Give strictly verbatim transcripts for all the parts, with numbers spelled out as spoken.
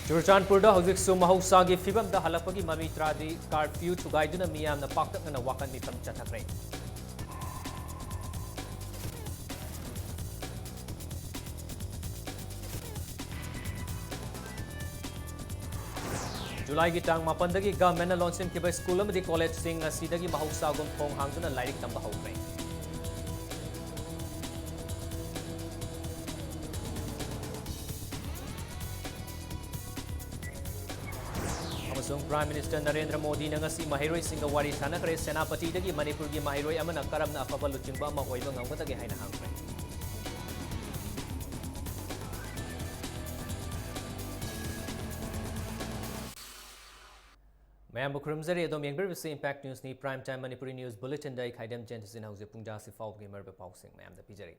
ꯆꯨꯔꯆꯥꯟꯄꯨꯔꯗ ꯍꯧꯖꯤꯛꯁꯨ ꯃꯍꯧꯁꯥꯒꯤ ꯐꯤꯕꯝꯗ ꯍꯜꯂꯛꯄꯒꯤ ꯃꯃꯤ ꯇꯥꯗ꯭ꯔꯤ꯫ ꯀꯥꯔꯐ꯭ꯌꯨ ꯊꯨꯒꯥꯏꯗꯨꯅ ꯃꯤꯌꯥꯝꯅ ꯄꯥꯛꯇꯛꯅꯅ ꯋꯥꯀꯠ ꯃꯤꯐꯝ ꯆꯠꯊꯈ꯭ꯔꯦ꯫ ꯖꯨꯂꯥꯏꯒꯤ ꯇꯥꯡ ꯃꯥꯄꯟꯗꯒꯤ ꯒꯚꯔꯟꯃꯦꯟꯠꯅ ꯂꯣꯟꯁꯤꯟꯈꯤꯕ ꯁ꯭ꯀꯨꯜ ꯑꯃꯗꯤ ꯀꯣꯂꯦꯖꯁꯤꯡ ꯉꯁꯤꯗꯒꯤ ꯃꯍꯧꯁꯥꯒꯨꯝ ꯊꯣꯡ ꯍꯥꯡꯗꯨꯅ ꯂꯥꯏꯔꯤꯛ ꯇꯝꯕ ꯍꯧꯈ꯭ꯔꯦ꯫ ꯑꯃꯁꯨꯡ Prime Minister ꯅꯔꯦꯟꯗ꯭ꯔ ꯃꯣꯗꯤꯅ ꯉꯁꯤ ꯃꯍꯩꯔꯣꯏꯁꯤꯡꯒ ꯋꯥꯔꯤ ꯁꯥꯟꯅꯈ꯭ꯔꯦ꯫ ꯁꯦꯅꯥꯄꯇꯤꯗꯒꯤ ꯃꯅꯤꯄꯨꯔꯒꯤ ꯃꯍꯩꯔꯣꯏ ꯑꯃꯅ ꯀꯔꯝꯅ ꯑꯐꯕ ꯂꯨꯆꯤꯡꯕ ꯑꯃ ꯑꯣꯏꯕ ꯉꯝꯒꯗꯒꯦ ꯍꯥꯏꯅ ꯍꯪꯈ꯭ꯔꯦ꯫ ꯃꯌꯥꯝꯕꯨ ꯈꯨꯔꯨꯝꯖꯔꯤ꯫ ꯑꯗꯣꯝ ꯌꯦꯡꯕꯤꯔꯤꯕꯁꯤ Impact Newsꯅꯤ꯫ Prime Time Manipuri news bulletinꯗ ꯑꯩ ꯈꯥꯏꯗꯦꯝ ꯖꯦꯟꯇꯤꯁꯤꯅ ꯍꯧꯖꯤꯛ ꯄꯨꯡ ꯇꯔꯥꯁꯤ ꯐꯥꯎꯕꯒꯤ ꯃꯔꯨꯑꯣꯏꯕ ꯄꯥꯎꯁꯤꯡ ꯃꯌꯥꯝꯗ ꯄꯤꯖꯔꯤ꯫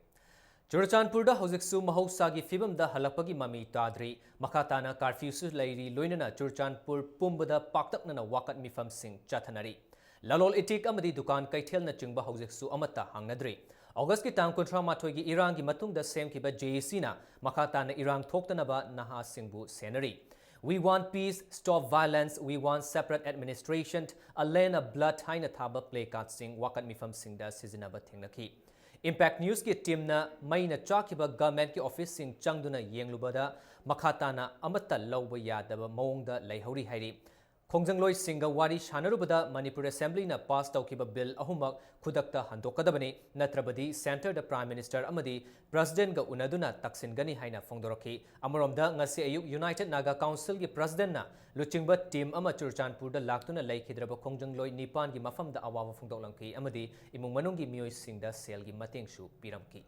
ꯆꯨꯔꯆꯥꯟꯄꯨꯔꯗ ꯍꯧꯖꯤꯛꯁꯨ ꯃꯍꯧꯁꯥꯒꯤ ꯐꯤꯕꯝꯗ ꯍꯜꯂꯛꯄꯒꯤ ꯃꯃꯤ ꯇꯥꯗ꯭ꯔꯤ꯫ ꯃꯈꯥ ꯇꯥꯅ ꯀꯥꯔꯐ꯭ꯌꯨꯁꯨ ꯂꯩꯔꯤ, ꯂꯣꯏꯅꯅ ꯆꯨꯔꯆꯥꯟꯄꯨꯔ ꯄꯨꯝꯕꯗ ꯄꯥꯛꯇꯛꯅꯅ ꯋꯥꯀꯠ ꯃꯤꯐꯝꯁꯤꯡ ꯆꯠꯊꯅꯔꯤ꯫ ꯂꯂꯣꯜ ꯏꯇꯤꯛ ꯑꯃꯗꯤ ꯗꯨꯀꯥꯟ ꯀꯩꯊꯦꯜꯅꯆꯤꯡꯕ ꯍꯧꯖꯤꯛꯁꯨ ꯑꯃꯠꯇ ꯍꯥꯡꯅꯗ꯭ꯔꯤ꯫ ꯑꯣꯒꯁꯀꯤ ꯇꯥꯡ ꯀꯨꯟꯊ꯭ꯔꯥꯃꯥꯊꯣꯏꯒꯤ ꯏꯔꯥꯡꯒꯤ ꯃꯇꯨꯡꯗ ꯁꯦꯝꯈꯤꯕ ꯖꯦ ꯑꯦ ꯁꯤꯅ ꯃꯈꯥ ꯇꯥꯅ ꯏꯔꯥꯡ ꯊꯣꯛꯇꯅꯕ ꯅꯍꯥꯁꯤꯡꯕꯨ ꯁꯦꯟꯅꯔꯤ꯫ "We want peace, stop violence, we want separate administration, a lane of blood" ꯍꯥꯏꯅ ꯊꯥꯕ ꯄ꯭ꯂꯦ ꯀꯥꯔꯗꯁꯤꯡ ꯋꯥꯀꯠ ꯃꯤꯐꯝꯁꯤꯡꯗ ꯁꯤꯖꯤꯟꯅꯕ ꯊꯦꯡꯅꯈꯤ꯫ Impact Newsꯀꯤ teamꯅ ꯃꯩꯅ ꯆꯥꯛꯈꯤꯕ ꯒꯚꯔꯟꯃꯦꯟꯠꯀꯤ ꯑꯣꯐꯤꯁꯁꯤꯡ ꯆꯪꯗꯨꯅ ꯌꯦꯡꯂꯨꯕꯗ ꯃꯈꯥ ꯇꯥꯅ ꯑꯃꯠꯇ ꯂꯧꯕ ꯌꯥꯗꯕ ꯃꯑꯣꯡꯗ ꯂꯩꯍꯧꯔꯤ ꯍꯥꯏꯔꯤ꯫ ꯈꯣꯡꯖꯪꯂꯣꯏꯁꯤꯡꯒ ꯋꯥꯔꯤ ꯁꯥꯟꯅꯔꯨꯕꯗ ꯃꯅꯤꯄꯨꯔ ꯑꯦꯁꯦꯝꯕ꯭ꯂꯤꯅ ꯄꯥꯁ ꯇꯧꯈꯤꯕ ꯕꯤꯜ ꯑꯍꯨꯝꯃꯛ ꯈꯨꯗꯛꯇ ꯍꯟꯗꯣꯛꯀꯗꯕꯅꯤ, ꯅꯠꯇ꯭ꯔꯕꯗꯤ ꯁꯦꯟꯇꯔꯗ Prime Minister ꯑꯃꯗꯤ ꯄ꯭ꯔꯁꯤꯗꯦꯟꯠꯒ ꯎꯅꯗꯨꯅ ꯇꯛꯁꯤꯟꯒꯅꯤ ꯍꯥꯏꯅ ꯐꯣꯡꯗꯣꯔꯛꯈꯤ꯫ ꯑꯃꯔꯣꯝꯗ, ꯉꯁꯤ ꯑꯌꯨꯛ United Naga Councilꯒꯤ ꯄ꯭ꯔꯁꯤꯗꯦꯟꯠꯅ ꯂꯨꯆꯤꯡꯕ team ꯑꯃ ꯆꯨꯔꯆꯥꯟꯄꯨꯔꯗ ꯂꯥꯛꯇꯨꯅ ꯂꯩꯈꯤꯗ꯭ꯔꯕ ꯈꯣꯡꯖꯪꯂꯣꯏ ꯅꯤꯄꯥꯟꯒꯤ ꯃꯐꯝꯗ ꯑꯋꯥꯕ ꯐꯣꯡꯗꯣꯛꯂꯝꯈꯤ ꯑꯃꯗꯤ ꯏꯃꯨꯡ ꯃꯅꯨꯡꯒꯤ ꯃꯤꯑꯣꯏꯁꯤꯡꯗ ꯁꯦꯜꯒꯤ ꯃꯇꯦꯡꯁꯨ ꯄꯤꯔꯝꯈꯤ꯫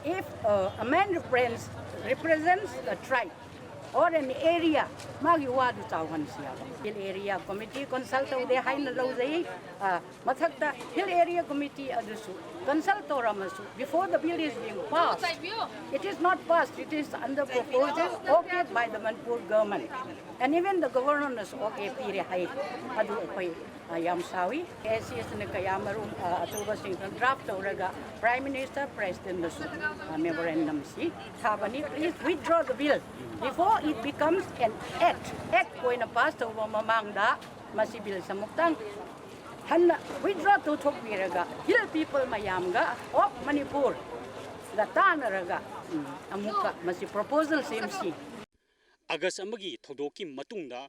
If uh, a man represents, represents a tribe or an area, ꯃꯥꯒꯤ ꯋꯥꯗꯨ ꯆꯥꯎꯍꯟꯁꯤ ꯍꯥꯏꯕ꯫ Hill Area Committee consult ꯇꯧꯗꯦ ꯍꯥꯏꯅ ꯂꯧꯖꯩ꯫ ꯑ, ꯃꯊꯛꯇ Hill Area Committee ꯑꯗꯨꯁꯨ Consult ꯇꯧꯔꯝꯃꯁꯨ, before the bill is being passed, it is not passed, it is under proposal, okay by the Manipur government, and even the governor ꯅꯁꯨ okay ꯄꯤꯔꯦ ꯍꯥꯏ꯫ ꯑꯗꯨ ꯑꯩꯈꯣꯏ ꯑ, ꯌꯥꯝ ꯁꯥꯎꯏ꯫ ꯑꯦ ꯁꯤ ꯑꯦꯁꯅ ꯀꯌꯥ ꯃꯔꯨꯝ ꯑ, ꯑꯆꯧꯕꯁꯤꯡ draft ꯇꯧꯔꯒ Prime Minister, President ꯗꯁꯨ memorandum ꯁꯤ ꯊꯥꯕꯅꯤ, please withdraw the bill before it becomes an act. Act ꯑꯣꯏꯅ pass ꯇꯧꯕ ꯃꯃꯥꯡꯗ ꯃꯁꯤ bill ꯁꯦ ꯑꯃꯨꯛꯇꯪ ꯍꯟꯅ withdraw ꯇꯧꯊꯣꯛꯄꯤꯔꯒ hill people ꯃꯌꯥꯝꯒ of Manipur ꯒ ꯇꯥꯟꯅꯔꯒ, ꯎꯝ, ꯑꯃꯨꯛꯀ ꯃꯁꯤ proposal ꯁꯦꯝꯁꯤ꯫ ꯑꯥꯒꯁ ꯑꯃꯒꯤ ꯊꯧꯗꯣꯛꯀꯤ ꯃꯇꯨꯡꯗ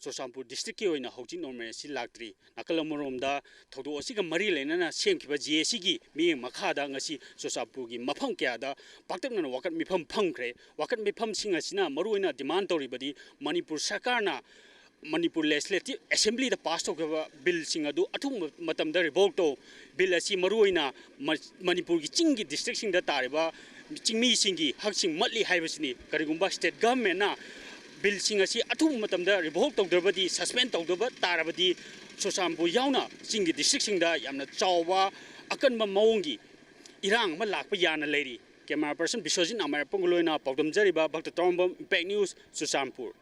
ꯆꯨꯔꯆꯥꯟꯄꯨꯔ ꯗꯤꯁꯇ꯭ꯔꯤꯛꯀꯤ ꯑꯣꯏꯅ ꯍꯧꯖꯤꯛ ꯅꯣꯔꯃꯦꯜ ꯑꯁꯤ ꯂꯥꯛꯇ꯭ꯔꯤ꯫ ꯅꯥꯀꯜ ꯑꯃꯔꯣꯝꯗ ꯊꯧꯗꯣꯛ ꯑꯁꯤꯒ ꯃꯔꯤ ꯂꯩꯅꯅ ꯁꯦꯝꯈꯤꯕ ꯖꯦ ꯑꯦ ꯁꯤꯒꯤ ꯃꯤꯠꯌꯦꯡ ꯃꯈꯥꯗ ꯉꯁꯤ ꯆꯨꯔꯆꯥꯟꯄꯨꯔꯒꯤ ꯃꯐꯝ ꯀꯌꯥꯗ ꯄꯥꯛꯇꯛꯅꯅ ꯋꯥꯀꯠ ꯃꯤꯐꯝ ꯐꯝꯈ꯭ꯔꯦ꯫ ꯋꯥꯀꯠ ꯃꯤꯐꯝꯁꯤꯡ ꯑꯁꯤꯅ ꯃꯔꯨꯑꯣꯏꯅ demand ꯇꯧꯔꯤꯕꯗꯤ ꯃꯅꯤꯄꯨꯔ ꯁꯔꯀꯥꯔꯅ ꯃꯅꯤꯄꯨꯔ Legislative Assembly ꯗ pass ꯇꯧꯈꯤꯕ bill ꯁꯤꯡ ꯑꯗꯨ ꯑꯊꯨꯕ ꯃꯇꯝꯗ revoke ꯇꯧ꯫ Bill ꯑꯁꯤ ꯃꯔꯨꯑꯣꯏꯅ ꯃ-, ꯃꯅꯤꯄꯨꯔꯒꯤ ꯆꯤꯡꯒꯤ district ꯁꯤꯡꯗ ꯇꯥꯔꯤꯕ ꯆꯤꯡꯃꯤꯁꯤꯡꯒꯤ ꯍꯛꯁꯤꯡ ꯃꯠꯂꯤ ꯍꯥꯏꯕꯁꯤꯅꯤ꯫ ꯀꯔꯤꯒꯨꯝꯕ state government ꯅ bill ꯁꯤꯡ ꯑꯁꯤ ꯑꯊꯨꯕ ꯃꯇꯝꯗ revoke ꯇꯧꯗ꯭ꯔꯕꯗꯤ, suspend ꯇꯧꯗꯕ ꯇꯥꯔꯕꯗꯤ, ꯆꯨꯔꯆꯥꯟꯄꯨꯔ ꯌꯥꯎꯅ ꯆꯤꯡꯒꯤ district ꯁꯤꯡꯗ ꯌꯥꯝꯅ ꯆꯥꯎꯕ ꯑꯀꯟꯕ ꯃꯑꯣꯡꯒꯤ ꯏꯔꯥꯡ ꯑꯃ ꯂꯥꯛꯄ ꯌꯥꯅ ꯂꯩꯔꯤ꯫ Camera person ꯕꯤꯁ꯭ꯋꯖꯤꯠ ꯅꯥꯃꯥꯏꯔꯥꯛꯄꯝꯒ ꯂꯣꯏꯅ ꯄꯥꯎꯗꯝꯖꯔꯤꯕ ꯚꯛꯇ ꯇꯔꯥꯝꯕꯝ, Impact News, ꯆꯨꯔꯆꯥꯟꯄꯨꯔ꯫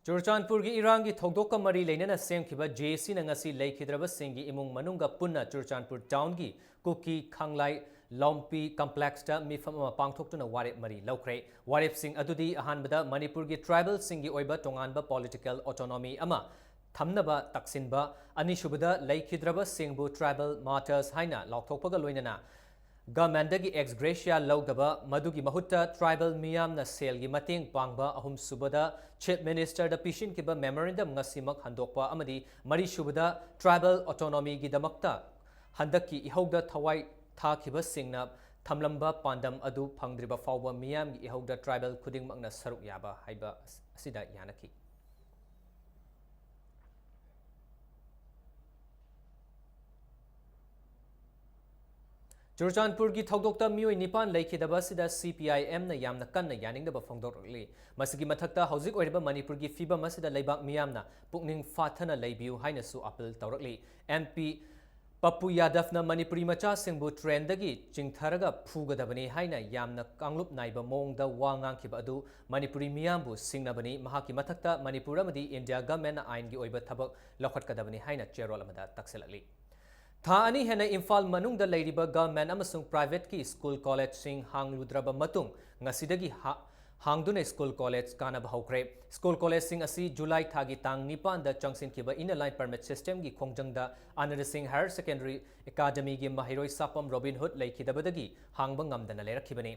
ꯆꯨꯔꯆꯥꯟꯄꯨꯔꯒꯤ ꯏꯔꯥꯡꯒꯤ ꯊꯧꯗꯣꯛꯀ ꯃꯔꯤ ꯂꯩꯅꯅ ꯁꯦꯝꯈꯤꯕ ꯖꯦ ꯑꯦ ꯁꯤꯅ ꯉꯁꯤ ꯂꯩꯈꯤꯗ꯭ꯔꯕꯁꯤꯡꯒꯤ ꯏꯃꯨꯡ ꯃꯅꯨꯡꯒ ꯄꯨꯟꯅ ꯆꯨꯔꯆꯥꯟꯄꯨꯔ ꯇꯥꯎꯟꯒꯤ ꯀꯨꯀꯤ ꯈꯥꯡꯂꯥꯏ ꯂꯣꯝꯄꯤ ꯀꯝꯄ꯭ꯂꯦꯛꯁꯇ ꯃꯤꯐꯝ ꯑꯃ ꯄꯥꯡꯊꯣꯛꯇꯨꯅ ꯋꯥꯔꯦꯞ ꯃꯔꯤ ꯂꯧꯈ꯭ꯔꯦ꯫ ꯋꯥꯔꯦꯞꯁꯤꯡ ꯑꯗꯨꯗꯤ ꯑꯍꯥꯟꯕꯗ ꯃꯅꯤꯄꯨꯔꯒꯤ ꯇ꯭ꯔꯥꯏꯕꯦꯜꯁꯤꯡꯒꯤ ꯑꯣꯏꯕ ꯇꯣꯉꯥꯟꯕ ꯄꯣꯂꯤꯇꯤꯀꯦꯜ ꯑꯣꯇꯣꯅꯣꯃꯤ ꯑꯃ ꯊꯝꯅꯕ ꯇꯛꯁꯤꯟꯕ, ꯑꯅꯤꯁꯨꯕꯗ ꯂꯩꯈꯤꯗ꯭ꯔꯕꯁꯤꯡꯕꯨ ꯇ꯭ꯔꯥꯏꯕꯦꯜ ꯃꯥꯔꯇꯔꯁ ꯍꯥꯏꯅ ꯂꯥꯎꯊꯣꯛꯄꯒ ꯂꯣꯏꯅꯅ ꯒꯃꯦꯟꯗꯒꯤ ꯑꯦꯛꯁ ꯒ꯭ꯔꯦꯁꯤꯌꯥ ꯂꯧꯗꯕ, ꯃꯗꯨꯒꯤ ꯃꯍꯨꯠꯇ ꯇ꯭ꯔꯥꯏꯕꯦꯜ ꯃꯤꯌꯥꯝꯅ ꯁꯦꯜꯒꯤ ꯃꯇꯦꯡ ꯄꯥꯡꯕ, ꯑꯍꯨꯝꯁꯨꯕꯗ ꯆꯤꯐ ꯃꯤꯅꯤꯁꯇꯔꯗ ꯄꯤꯁꯤꯟꯈꯤꯕ ꯃꯦꯃꯣꯔꯦꯟꯗꯝ ꯉꯁꯤꯃꯛ ꯍꯟꯗꯣꯛꯄ ꯑꯃꯗꯤ ꯃꯔꯤꯁꯨꯕꯗ ꯇ꯭ꯔꯥꯏꯕꯦꯜ ꯑꯣꯇꯣꯅꯣꯃꯤꯒꯤꯗꯃꯛꯇ ꯍꯟꯗꯛꯀꯤ ꯏꯍꯧꯗ ꯊꯋꯥꯏ ꯊꯥꯈꯤꯕꯁꯤꯡꯅ ꯊꯝꯂꯝꯕ ꯄꯥꯟꯗꯝ ꯑꯗꯨ ꯐꯪꯗ꯭ꯔꯤꯕ ꯐꯥꯎꯕ ꯃꯤꯌꯥꯝꯒꯤ ꯏꯍꯧꯗ ꯇ꯭ꯔꯥꯏꯕꯦꯜ ꯈꯨꯗꯤꯡꯃꯛꯅ ꯁꯔꯨꯛ ꯌꯥꯕ ꯍꯥꯏꯕ ꯑꯁꯤꯗ ꯌꯥꯅꯈꯤ꯫ ꯆꯨꯔꯆꯥꯟꯄꯨꯔꯒꯤ ꯊꯧꯗꯣꯛꯇ ꯃꯤꯑꯣꯏ ꯅꯤꯄꯥꯟ ꯂꯩꯈꯤꯗꯕ ꯑꯁꯤꯗ ꯁꯤ ꯄꯤ ꯑꯥꯏ ꯑꯦꯝꯅ ꯌꯥꯝꯅ ꯀꯟꯅ ꯌꯥꯅꯤꯡꯗꯕ ꯐꯣꯡꯗꯣꯔꯛꯂꯤ꯫ ꯃꯁꯤꯒꯤ ꯃꯊꯛꯇ ꯍꯧꯖꯤꯛ ꯑꯣꯏꯔꯤꯕ ꯃꯅꯤꯄꯨꯔꯒꯤ ꯐꯤꯕꯝ ꯑꯁꯤꯗ ꯂꯩꯕꯥꯛ ꯃꯤꯌꯥꯝꯅ ꯄꯨꯛꯅꯤꯡ ꯐꯥꯊꯅ ꯂꯩꯕꯤꯌꯨ ꯍꯥꯏꯅꯁꯨ ꯑꯥꯄꯤꯜ ꯇꯧꯔꯛꯂꯤ꯫ ꯑꯦꯝ ꯄꯤ ꯄꯞꯄꯨ ꯌꯥꯗꯕꯅ ꯃꯅꯤꯄꯨꯔꯤ ꯃꯆꯥꯁꯤꯡꯕꯨ ꯇ꯭ꯔꯦꯟꯗꯒꯤ ꯆꯤꯡꯊꯔꯒ ꯐꯨꯒꯗꯕꯅꯤ ꯍꯥꯏꯅ ꯌꯥꯝꯅ ꯀꯥꯡꯂꯨꯞ ꯅꯥꯏꯕ ꯃꯑꯣꯡꯗ ꯋꯥ ꯉꯥꯡꯈꯤꯕ ꯑꯗꯨ ꯃꯅꯤꯄꯨꯔꯤ ꯃꯤꯌꯥꯝꯕꯨ ꯁꯤꯡꯅꯕꯅꯤ꯫ ꯃꯍꯥꯛꯀꯤ ꯃꯊꯛꯇ ꯃꯅꯤꯄꯨꯔ ꯑꯃꯗꯤ ꯏꯟꯗꯤꯌꯥ ꯒꯚꯔꯟꯃꯦꯟꯠꯅ ꯑꯥꯏꯟꯒꯤ ꯑꯣꯏꯕ ꯊꯕꯛ ꯂꯧꯈꯠꯀꯗꯕꯅꯤ ꯍꯥꯏꯅ ꯆꯦꯔꯣꯜ ꯑꯃꯗ ꯇꯛꯁꯤꯜꯂꯛꯂꯤ꯫ ꯊꯥ ꯑꯅꯤ ꯍꯦꯟꯅ ꯏꯝꯐꯥꯜ ꯃꯅꯨꯡꯗ ꯂꯩꯔꯤꯕ ꯒꯚꯔꯟꯃꯦꯟꯠ ꯑꯃꯁꯨꯡ ꯄ꯭ꯔꯥꯏꯚꯦꯠꯀꯤ ꯁ꯭ꯀꯨꯜ ꯀꯣꯂꯦꯖꯁꯤꯡ ꯍꯥꯡꯂꯨꯗ꯭ꯔꯕ ꯃꯇꯨꯡ ꯉꯁꯤꯗꯒꯤ ꯍꯥ-, ꯍꯥꯡꯗꯨꯅ ꯁ꯭ꯀꯨꯜ ꯀꯣꯂꯦꯖ ꯀꯥꯅꯕ ꯍꯧꯈ꯭ꯔꯦ꯫ ꯁ꯭ꯀꯨꯜ ꯀꯣꯂꯦꯖꯁꯤꯡ ꯑꯁꯤ ꯖꯨꯂꯥꯏ ꯊꯥꯒꯤ ꯇꯥꯡ ꯅꯤꯄꯥꯟꯗ ꯆꯪꯁꯤꯟꯈꯤꯕ Inner Line Permit Systemꯒꯤ ꯈꯣꯡꯖꯪꯗ ꯑꯅꯟꯗ ꯁꯤꯡ ꯍꯥꯌꯔ ꯁꯦꯀꯦꯟꯗꯔꯤ ꯑꯦꯀꯥꯗꯃꯤꯒꯤ ꯃꯍꯩꯔꯣꯏ ꯁꯥꯄꯝ ꯔꯣꯕꯤꯟ ꯍꯨꯗ ꯂꯩꯈꯤꯗꯕꯗꯒꯤ ꯍꯥꯡꯕ ꯉꯝꯗꯅ ꯂꯩꯔꯛꯈꯤꯕꯅꯤ꯫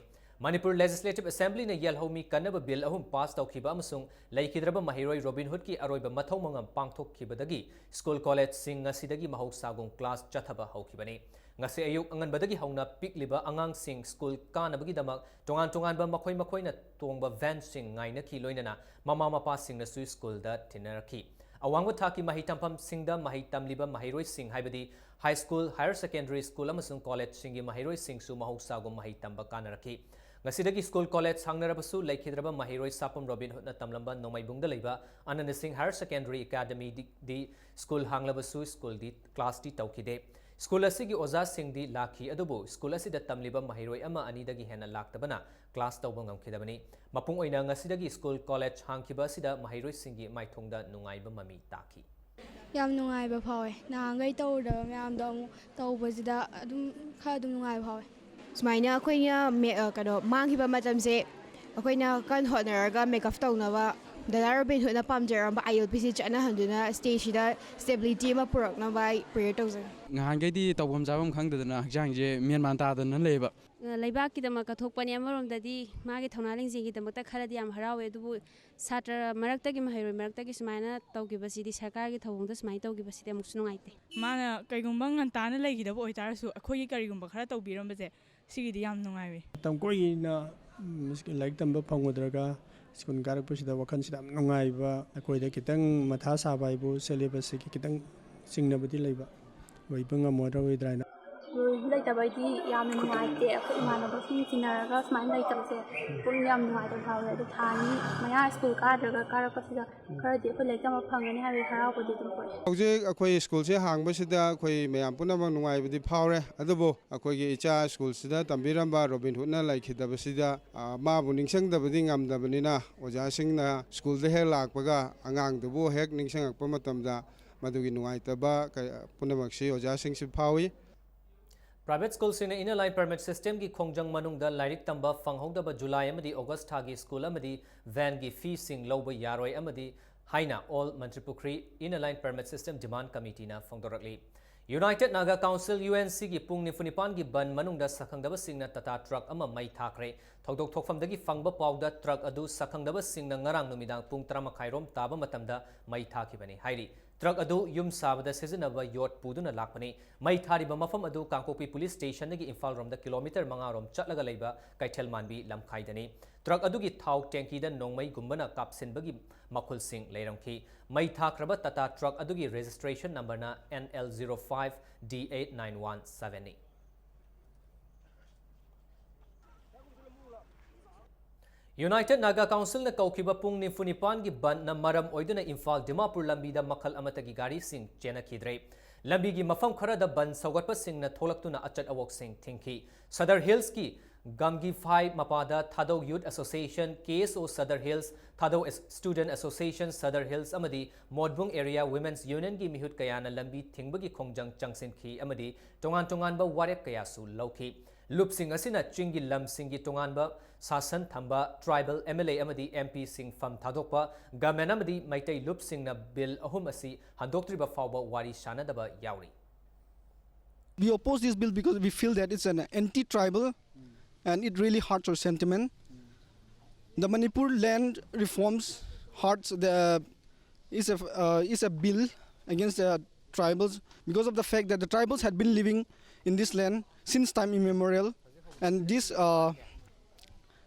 ꯃꯅꯤꯄꯨꯔ ꯂꯦꯖꯤꯁꯂꯦꯇꯤꯚ ꯑꯦꯁꯦꯝꯕ꯭ꯂꯤꯅ ꯌꯦꯜꯍꯧꯃꯤ ꯀꯟꯅꯕ ꯕꯤꯜ ꯑꯍꯨꯝ ꯄꯥꯁ ꯇꯧꯈꯤꯕ ꯑꯃꯁꯨꯡ ꯂꯩꯈꯤꯗ꯭ꯔꯕ ꯃꯍꯩꯔꯣꯏ ꯔꯣꯕꯤꯟ ꯍꯨꯗꯀꯤ ꯑꯔꯣꯏꯕ ꯃꯊꯧ ꯃꯉꯝ ꯄꯥꯡꯊꯣꯛꯈꯤꯕꯗꯒꯤ ꯁ꯭ꯀꯨꯜ ꯀꯣꯂꯦꯖꯁꯤꯡ ꯉꯁꯤꯗꯒꯤ ꯃꯍꯧꯁꯥꯒꯨꯝ ꯀ꯭ꯂꯥꯁ ꯆꯠꯊꯕ ꯍꯧꯈꯤꯕꯅꯤ꯫ ꯉꯁꯤ ꯑꯌꯨꯛ ꯑꯉꯟꯕꯗꯒꯤ ꯍꯧꯅ ꯄꯤꯛꯂꯤꯕ ꯑꯉꯥꯡꯁꯤꯡ ꯁ꯭ꯀꯨꯜ ꯀꯥꯅꯕꯒꯤꯗꯃꯛ ꯇꯣꯉꯥꯟ ꯇꯣꯉꯥꯟꯕ ꯃꯈꯣꯏ ꯃꯈꯣꯏꯅ ꯇꯣꯡꯕ ꯚꯦꯟꯁꯤꯡ ꯉꯥꯏꯅꯈꯤ, ꯂꯣꯏꯅꯅ ꯃꯃꯥ ꯃꯄꯥꯁꯤꯡꯅꯁꯨ ꯁ꯭ꯀꯨꯜꯗ ꯊꯤꯟꯅꯔꯛꯈꯤ꯫ ꯑꯋꯥꯡꯕ ꯊꯥꯛꯀꯤ ꯃꯍꯩ ꯇꯝꯐꯝꯁꯤꯡꯗ ꯃꯍꯩ ꯇꯝꯂꯤꯕ ꯃꯍꯩꯔꯣꯏꯁꯤꯡ, ꯍꯥꯏꯕꯗꯤ high school, higher secondary school ꯑꯃꯁꯨꯡ ꯀꯣꯂꯦꯖꯁꯤꯡꯒꯤ ꯃꯍꯩꯔꯣꯏꯁꯤꯡꯁꯨ ꯃꯍꯧꯁꯥꯒꯨꯝ ꯃꯍꯩ ꯇꯝꯕ ꯀꯥꯅꯔꯛꯈꯤ꯫ ꯉꯁꯤꯗꯒꯤ ꯁ꯭ꯀꯨꯜ ꯀꯣꯂꯦꯖ ꯍꯥꯡꯅꯔꯕꯁꯨ ꯂꯩꯈꯤꯗ꯭ꯔꯕ ꯃꯍꯩꯔꯣꯏ ꯁꯥꯄꯝ ꯔꯣꯕꯤꯟ ꯍꯨꯗꯅ ꯇꯝꯂꯝꯕ ꯅꯣꯡꯃꯩꯕꯨꯡꯗ ꯂꯩꯕ ꯑꯅꯟꯗ ꯁꯤꯡ ꯍꯥꯌꯔ ꯁꯦꯀꯦꯟꯗꯔꯤ ꯑꯦꯀꯥꯗꯃꯤꯗꯤ ꯁ꯭ꯀꯨꯜ ꯍꯥꯡꯂꯕꯁꯨ ꯁ꯭ꯀꯨꯜꯗꯤ ꯀ꯭ꯂꯥꯁꯇꯤ ꯇꯧꯈꯤꯗꯦ꯫ ꯁ꯭ꯀꯨꯜ ꯑꯁꯤꯒꯤ ꯑꯣꯖꯥꯁꯤꯡꯗꯤ ꯂꯥꯛꯈꯤ, ꯑꯗꯨꯕꯨ ꯁ꯭ꯀꯨꯜ ꯑꯁꯤꯗ ꯇꯝꯂꯤꯕ ꯃꯍꯩꯔꯣꯏ ꯑꯃ ꯑꯅꯤꯗꯒꯤ ꯍꯦꯟꯅ ꯂꯥꯛꯇꯕꯅ ꯀ꯭ꯂꯥꯁ ꯇꯧꯕ ꯉꯝꯈꯤꯗꯕꯅꯤ꯫ ꯃꯄꯨꯡ ꯑꯣꯏꯅ ꯉꯁꯤꯗꯒꯤ ꯁ꯭ꯀꯨꯜ ꯀꯣꯂꯦꯖ ꯍꯥꯡꯈꯤꯕ ꯑꯁꯤꯗ ꯃꯍꯩꯔꯣꯏꯁꯤꯡꯒꯤ ꯃꯥꯏꯊꯣꯡꯗ ꯅꯨꯡꯉꯥꯏꯕ ꯃꯃꯤ ꯇꯥꯈꯤ꯫ ꯌꯥꯝ ꯅꯨꯡꯉꯥꯏꯕ ꯐꯥꯎꯋꯦ꯫ ꯅꯍꯥꯟꯈꯩ ꯇꯧꯔꯨꯗꯕ ꯃꯌꯥꯝꯗꯣ ꯑꯃꯨꯛ ꯇꯧꯕꯁꯤꯗ ꯑꯗꯨꯝ ꯈꯔ ꯑꯗꯨꯝ ꯅꯨꯡꯉꯥꯏꯕ ꯐꯥꯎꯋꯦ꯫ ꯁꯨꯃꯥꯏꯅ ꯑꯩꯈꯣꯏꯅ ꯃꯦ-, ꯑ, ꯀꯩꯅꯣ, ꯃꯥꯡꯈꯤꯕ ꯃꯇꯝꯁꯦ ꯑꯩꯈꯣꯏꯅ ꯀꯟꯅ ꯍꯣꯠꯅꯔꯒ ꯃꯦꯛ ꯑꯞ ꯇꯧꯅꯕ ꯗꯗꯥ ꯔꯣꯕꯤꯟ ꯍꯨꯗꯅ ꯄꯥꯝꯖꯔꯝꯕ ꯑꯥꯏ ꯑꯦꯜ ꯄꯤꯁꯤ ꯆꯠꯅꯍꯟꯗꯨꯅ ꯁ꯭ꯇꯦꯖꯁꯤꯗ ꯁ꯭ꯇꯦꯕꯤꯂꯤꯇꯤ ꯑꯃ ꯄꯨꯔꯛꯅꯕ ꯑꯩ ꯄ꯭ꯔꯦꯌꯔ ꯇꯧꯖꯒꯦ꯫ ꯅꯍꯥꯟꯈꯩꯗꯤ ꯇꯧꯐꯝ ꯆꯥꯐꯝ ꯈꯪꯗꯗꯅ ꯍꯛꯆꯥꯡꯁꯦ ꯃꯦꯟ ꯃꯥꯟ ꯇꯥꯗꯅ ꯂꯩꯕ꯫ ꯂꯩꯕꯥꯛꯀꯤꯗꯃꯛ ꯀꯠꯊꯣꯛꯄꯅꯤ꯫ ꯑꯃꯔꯣꯝꯗꯗꯤ ꯃꯥꯒꯤ ꯊꯧꯅꯥ ꯂꯤꯡꯖꯦꯜꯒꯤꯗꯃꯛꯇ ꯈꯜꯂꯗꯤ ꯌꯥꯝ ꯍꯔꯥꯎꯋꯦ, ꯑꯗꯨꯕꯨ ꯁꯥꯇ꯭ꯔ ꯃꯔꯛꯇꯒꯤ, ꯃꯍꯩꯔꯣꯏ ꯃꯔꯛꯇꯒꯤ ꯁꯨꯃꯥꯏꯅ ꯇꯧꯈꯤꯕꯁꯤꯗꯤ, ꯁꯔꯀꯥꯔꯒꯤ ꯊꯧꯑꯣꯡꯗ ꯁꯨꯃꯥꯏꯅ ꯇꯧꯈꯤꯕꯁꯤꯗꯤ ꯑꯃꯨꯛꯁꯨ ꯅꯨꯡꯉꯥꯏꯇꯦ꯫ ꯃꯥꯅ ꯀꯩꯒꯨꯝꯕ ꯉꯟꯇꯥꯅ ꯂꯩꯈꯤꯗꯕ ꯑꯣꯏꯇꯥꯔꯁꯨ, ꯑꯩꯈꯣꯏꯒꯤ ꯀꯔꯤꯒꯨꯝꯕ ꯈꯔ ꯇꯧꯕꯤꯔꯝꯕꯁꯦ, ꯁꯤꯒꯤꯗꯤ ꯌꯥꯝ ꯅꯨꯡꯉꯥꯏꯔꯦ꯫ ꯃꯇꯝ ꯀꯨꯏꯅ, ꯎꯝ, ꯂꯥꯏꯔꯤꯛ ꯇꯝꯕ ꯐꯪꯉꯨꯗ꯭ꯔꯒ ꯁ꯭ꯀꯨꯜ ꯀꯥꯔꯛꯄꯁꯤꯗ ꯋꯥꯈꯜꯁꯤꯗ ꯌꯥꯝ ꯅꯨꯡꯉꯥꯏꯕ, ꯑꯩꯈꯣꯏꯗ ꯈꯤꯇꯪ ꯃꯊꯥ ꯁꯥꯕ ꯍꯥꯏꯕꯨ ꯁꯦꯂꯦꯕꯁꯁꯤꯒꯤ ꯈꯤꯇꯪ ꯆꯤꯡꯅꯕꯗꯤ ꯂꯩꯕ, ꯑꯣꯏꯕ ꯉꯝꯃꯗ꯭ꯔꯣꯏꯗ꯭ꯔꯥ ꯍꯥꯏꯅ꯫ ꯁ꯭ꯀꯨꯜ ꯂꯩꯇꯕꯩꯗꯤ ꯌꯥꯝꯅ ꯅꯨꯡꯉꯥꯏꯇꯦ꯫ ꯑꯩꯈꯣꯏ ꯏꯃꯥꯟꯅꯕꯁꯤꯡ ꯇꯤꯟꯅꯔꯒ ꯁꯨꯃꯥꯏꯅ ꯂꯩꯇꯕꯁꯦ ꯄꯨꯛꯅꯤꯡ ꯌꯥꯝ ꯅꯨꯡꯉꯥꯏꯇꯕ ꯐꯥꯎꯋꯦ꯫ ꯑꯗꯣ ꯊꯥ ꯑꯅꯤ ꯃꯌꯥ ꯁ꯭ꯀꯨꯜ ꯀꯥꯗ꯭ꯔꯒ ꯀꯥꯔꯛꯄꯁꯤꯗ ꯈꯔꯗꯤ ꯑꯩꯈꯣꯏ ꯂꯥꯏꯔꯤꯛ ꯇꯝꯕ ꯐꯪꯒꯅꯤ ꯍꯥꯏꯕꯒꯤ ꯍꯔꯥꯎꯕꯗꯤ ꯑꯗꯨꯝ ꯄꯣꯛꯑꯦ꯫ ꯍꯧꯖꯤꯛ ꯑꯩꯈꯣꯏ ꯁ꯭ꯀꯨꯜꯁꯦ ꯍꯥꯡꯕꯁꯤꯗ ꯑꯩꯈꯣꯏ ꯃꯌꯥꯝ ꯄꯨꯝꯅꯃꯛ ꯅꯨꯡꯉꯥꯏꯕꯗꯤ ꯐꯥꯎꯔꯦ꯫ ꯑꯗꯨꯕꯨ ꯑꯩꯈꯣꯏꯒꯤ ꯏꯆꯥ ꯁ꯭ꯀꯨꯜꯁꯤꯗ ꯇꯝꯕꯤꯔꯝꯕ ꯔꯣꯕꯤꯟ ꯍꯨꯗꯅ ꯂꯩꯈꯤꯗꯕꯁꯤꯗ, ꯑ, ꯃꯥꯕꯨ ꯅꯤꯡꯁꯤꯡꯗꯕꯗꯤ ꯉꯝꯗꯕꯅꯤꯅ, ꯑꯣꯖꯥꯁꯤꯡꯅ ꯁ꯭ꯀꯨꯜꯗ ꯍꯦꯛ ꯂꯥꯛꯄꯒ ꯑꯉꯥꯡꯗꯨꯕꯨ ꯍꯦꯛ ꯅꯤꯡꯁꯤꯡꯉꯛꯄ ꯃꯇꯝꯗ ꯃꯗꯨꯒꯤ ꯅꯨꯡꯉꯥꯏꯇꯕ ꯀꯌꯥ ꯄꯨꯝꯅꯃꯛꯁꯤ ꯑꯣꯖꯥꯁꯤꯡꯁꯨ ꯐꯥꯎꯏ꯫ Private schoolꯁꯤꯡꯅ Inner Line Permit Systemꯒꯤ ꯈꯣꯡꯖꯪ ꯃꯅꯨꯡꯗ ꯂꯥꯏꯔꯤꯛ ꯇꯝꯕ ꯐꯪꯍꯧꯗꯕ ꯖꯨꯂꯥꯏ ꯑꯃꯗꯤ ꯑꯣꯒꯁ ꯊꯥꯒꯤ ꯁ꯭ꯀꯨꯜ ꯑꯃꯗꯤ ꯚꯦꯟꯒꯤ ꯐꯤꯁꯤꯡ ꯂꯧꯕ ꯌꯥꯔꯣꯏ ꯑꯃꯗꯤ ꯍꯥꯏꯅ All Mantripukri Inner Line Permit System Demand Committeeꯅ ꯐꯣꯡꯗꯣꯔꯛꯂꯤ꯫ United Naga Council, UNCꯒꯤ ꯄꯨꯡ ꯅꯤꯐꯨ ꯅꯤꯄꯥꯟꯒꯤ ꯕꯟ ꯃꯅꯨꯡꯗ ꯁꯛꯈꯪꯗꯕꯁꯤꯡꯅ ꯇꯥꯇꯥ ꯇ꯭ꯔꯛ ꯑꯃ ꯃꯩ ꯊꯥꯈ꯭ꯔꯦ꯫ ꯊꯧꯗꯣꯛ ꯊꯣꯛꯐꯝꯗꯒꯤ ꯐꯪꯕ ꯄꯥꯎꯗ ꯇ꯭ꯔꯛ ꯑꯗꯨ ꯁꯛꯈꯪꯗꯕꯁꯤꯡꯅ ꯉꯔꯥꯡ ꯅꯨꯃꯤꯗꯥꯡ ꯄꯨꯡ ꯇꯔꯥ ꯃꯈꯥꯏꯔꯣꯝ ꯇꯥꯕ ꯃꯇꯝꯗ ꯃꯩ ꯊꯥꯈꯤꯕꯅꯤ ꯍꯥꯏꯔꯤ꯫ ꯇ꯭ꯔꯛ ꯑꯗꯨ ꯌꯨꯝ ꯁꯥꯕꯗ ꯁꯤꯖꯤꯟꯅꯕ ꯌꯣꯠ ꯄꯨꯗꯨꯅ ꯂꯥꯛꯄꯅꯤ꯫ ꯃꯩ ꯊꯥꯔꯤꯕ ꯃꯐꯝ ꯑꯗꯨ ꯀꯥꯡꯄꯣꯛꯄꯤ ꯄꯨꯂꯤꯁ ꯁ꯭ꯇꯦꯁꯟꯗꯒꯤ ꯏꯝꯐꯥꯜ ꯔꯣꯝꯗ ꯀꯤꯂꯣꯃꯤꯇꯔ ꯃꯉꯥ ꯔꯣꯝ ꯆꯠꯂꯒ ꯂꯩꯕ ꯀꯩꯊꯦꯜ ꯃꯥꯟꯕꯤ ꯂꯝꯈꯥꯏꯗꯅꯤ꯫ ꯇ꯭ꯔꯛ ꯑꯗꯨꯒꯤ ꯊꯥꯎ ꯇꯦꯡꯀꯤꯗ ꯅꯣꯡꯃꯩꯒꯨꯝꯕꯅ ꯀꯥꯞꯁꯤꯟꯕꯒꯤ ꯃꯈꯨꯜꯁꯤꯡ ꯂꯩꯔꯝꯈꯤ꯫ ꯃꯩ ꯊꯥꯈ꯭ꯔꯕ ꯇꯥꯇꯥ ꯇ꯭ꯔꯛ ꯑꯗꯨꯒꯤ ꯔꯦꯖꯤꯁꯇ꯭ꯔꯦꯁꯟ ꯅꯝꯕꯔꯅ N L zero five D eight nine one seven ꯅꯤ꯫ United Naga Councilꯅ ꯀꯧꯈꯤꯕ ꯄꯨꯡ ꯅꯤꯐꯨ ꯅꯤꯄꯥꯟꯒꯤ ꯕꯟꯗꯅ ꯃꯔꯝ ꯑꯣꯏꯗꯨꯅ ꯏꯝꯐꯥꯜ ꯗꯤꯃꯥꯄꯨꯔ ꯂꯝꯕꯤꯗ ꯃꯈꯜ ꯑꯃꯠꯇꯒꯤ ꯒꯥꯔꯤꯁꯤꯡ ꯆꯦꯟꯅꯈꯤꯗ꯭ꯔꯦ꯫ ꯂꯝꯕꯤꯒꯤ ꯃꯐꯝ ꯈꯔꯗ ꯕꯟꯗ ꯁꯧꯒꯠꯄꯁꯤꯡꯅ ꯊꯣꯛꯂꯛꯇꯨꯅ ꯑꯆꯠ ꯑꯋꯣꯛꯁꯤꯡ ꯊꯤꯡꯈꯤ꯫ ꯁꯗꯔ ꯍꯤꯜꯁꯀꯤ ꯒꯝꯒꯤꯐꯥꯏ ꯃꯄꯥꯗ ꯊꯥꯗꯧ Youth Association, K S O Sadar Hills, ꯊꯥꯗꯧ ꯑꯦꯁ-, Student Association Sadar Hills ꯑꯃꯗꯤ ꯃꯣꯠꯕꯨꯡ Area Women's Unionꯒꯤ ꯃꯤꯍꯨꯠ ꯀꯌꯥꯅ ꯂꯝꯕꯤ ꯊꯤꯡꯕꯒꯤ ꯈꯣꯡꯖꯪ ꯆꯪꯁꯤꯟꯈꯤ ꯑꯃꯗꯤ ꯇꯣꯉꯥꯟ ꯇꯣꯉꯥꯟꯕ ꯋꯥꯔꯦꯞ ꯀꯌꯥꯁꯨ ꯂꯧꯈꯤ꯫ ꯂꯨꯞꯁꯤꯡ ꯑꯁꯤꯅ ꯆꯤꯡꯒꯤ ꯂꯝꯁꯤꯡꯒꯤ ꯇꯣꯉꯥꯟꯕ ꯁꯥꯁꯟ ꯊꯝꯕ, tribal M L A ꯑꯃꯗꯤ M Pꯁꯤꯡ ꯐꯝ ꯊꯥꯗꯣꯛꯄ, ꯒꯃꯦꯟ ꯑꯃꯗꯤ ꯃꯩꯇꯩ ꯂꯨꯞꯁꯤꯡꯅ ꯕꯤꯜ ꯑꯍꯨꯝ ꯑꯁꯤ ꯍꯟꯗꯣꯛꯇ꯭ꯔꯤꯕ ꯐꯥꯎꯕ ꯋꯥꯔꯤ ꯁꯥꯅꯗꯕ ꯌꯥꯎꯔꯤ꯫ We oppose this bill because we feel that it's an anti-tribal and it really hurts our sentiment. The Manipur land reforms hurts the, is a, uh, is a bill against the tribals because of the fact that the tribals had been living in this land since time immemorial, and this, uh,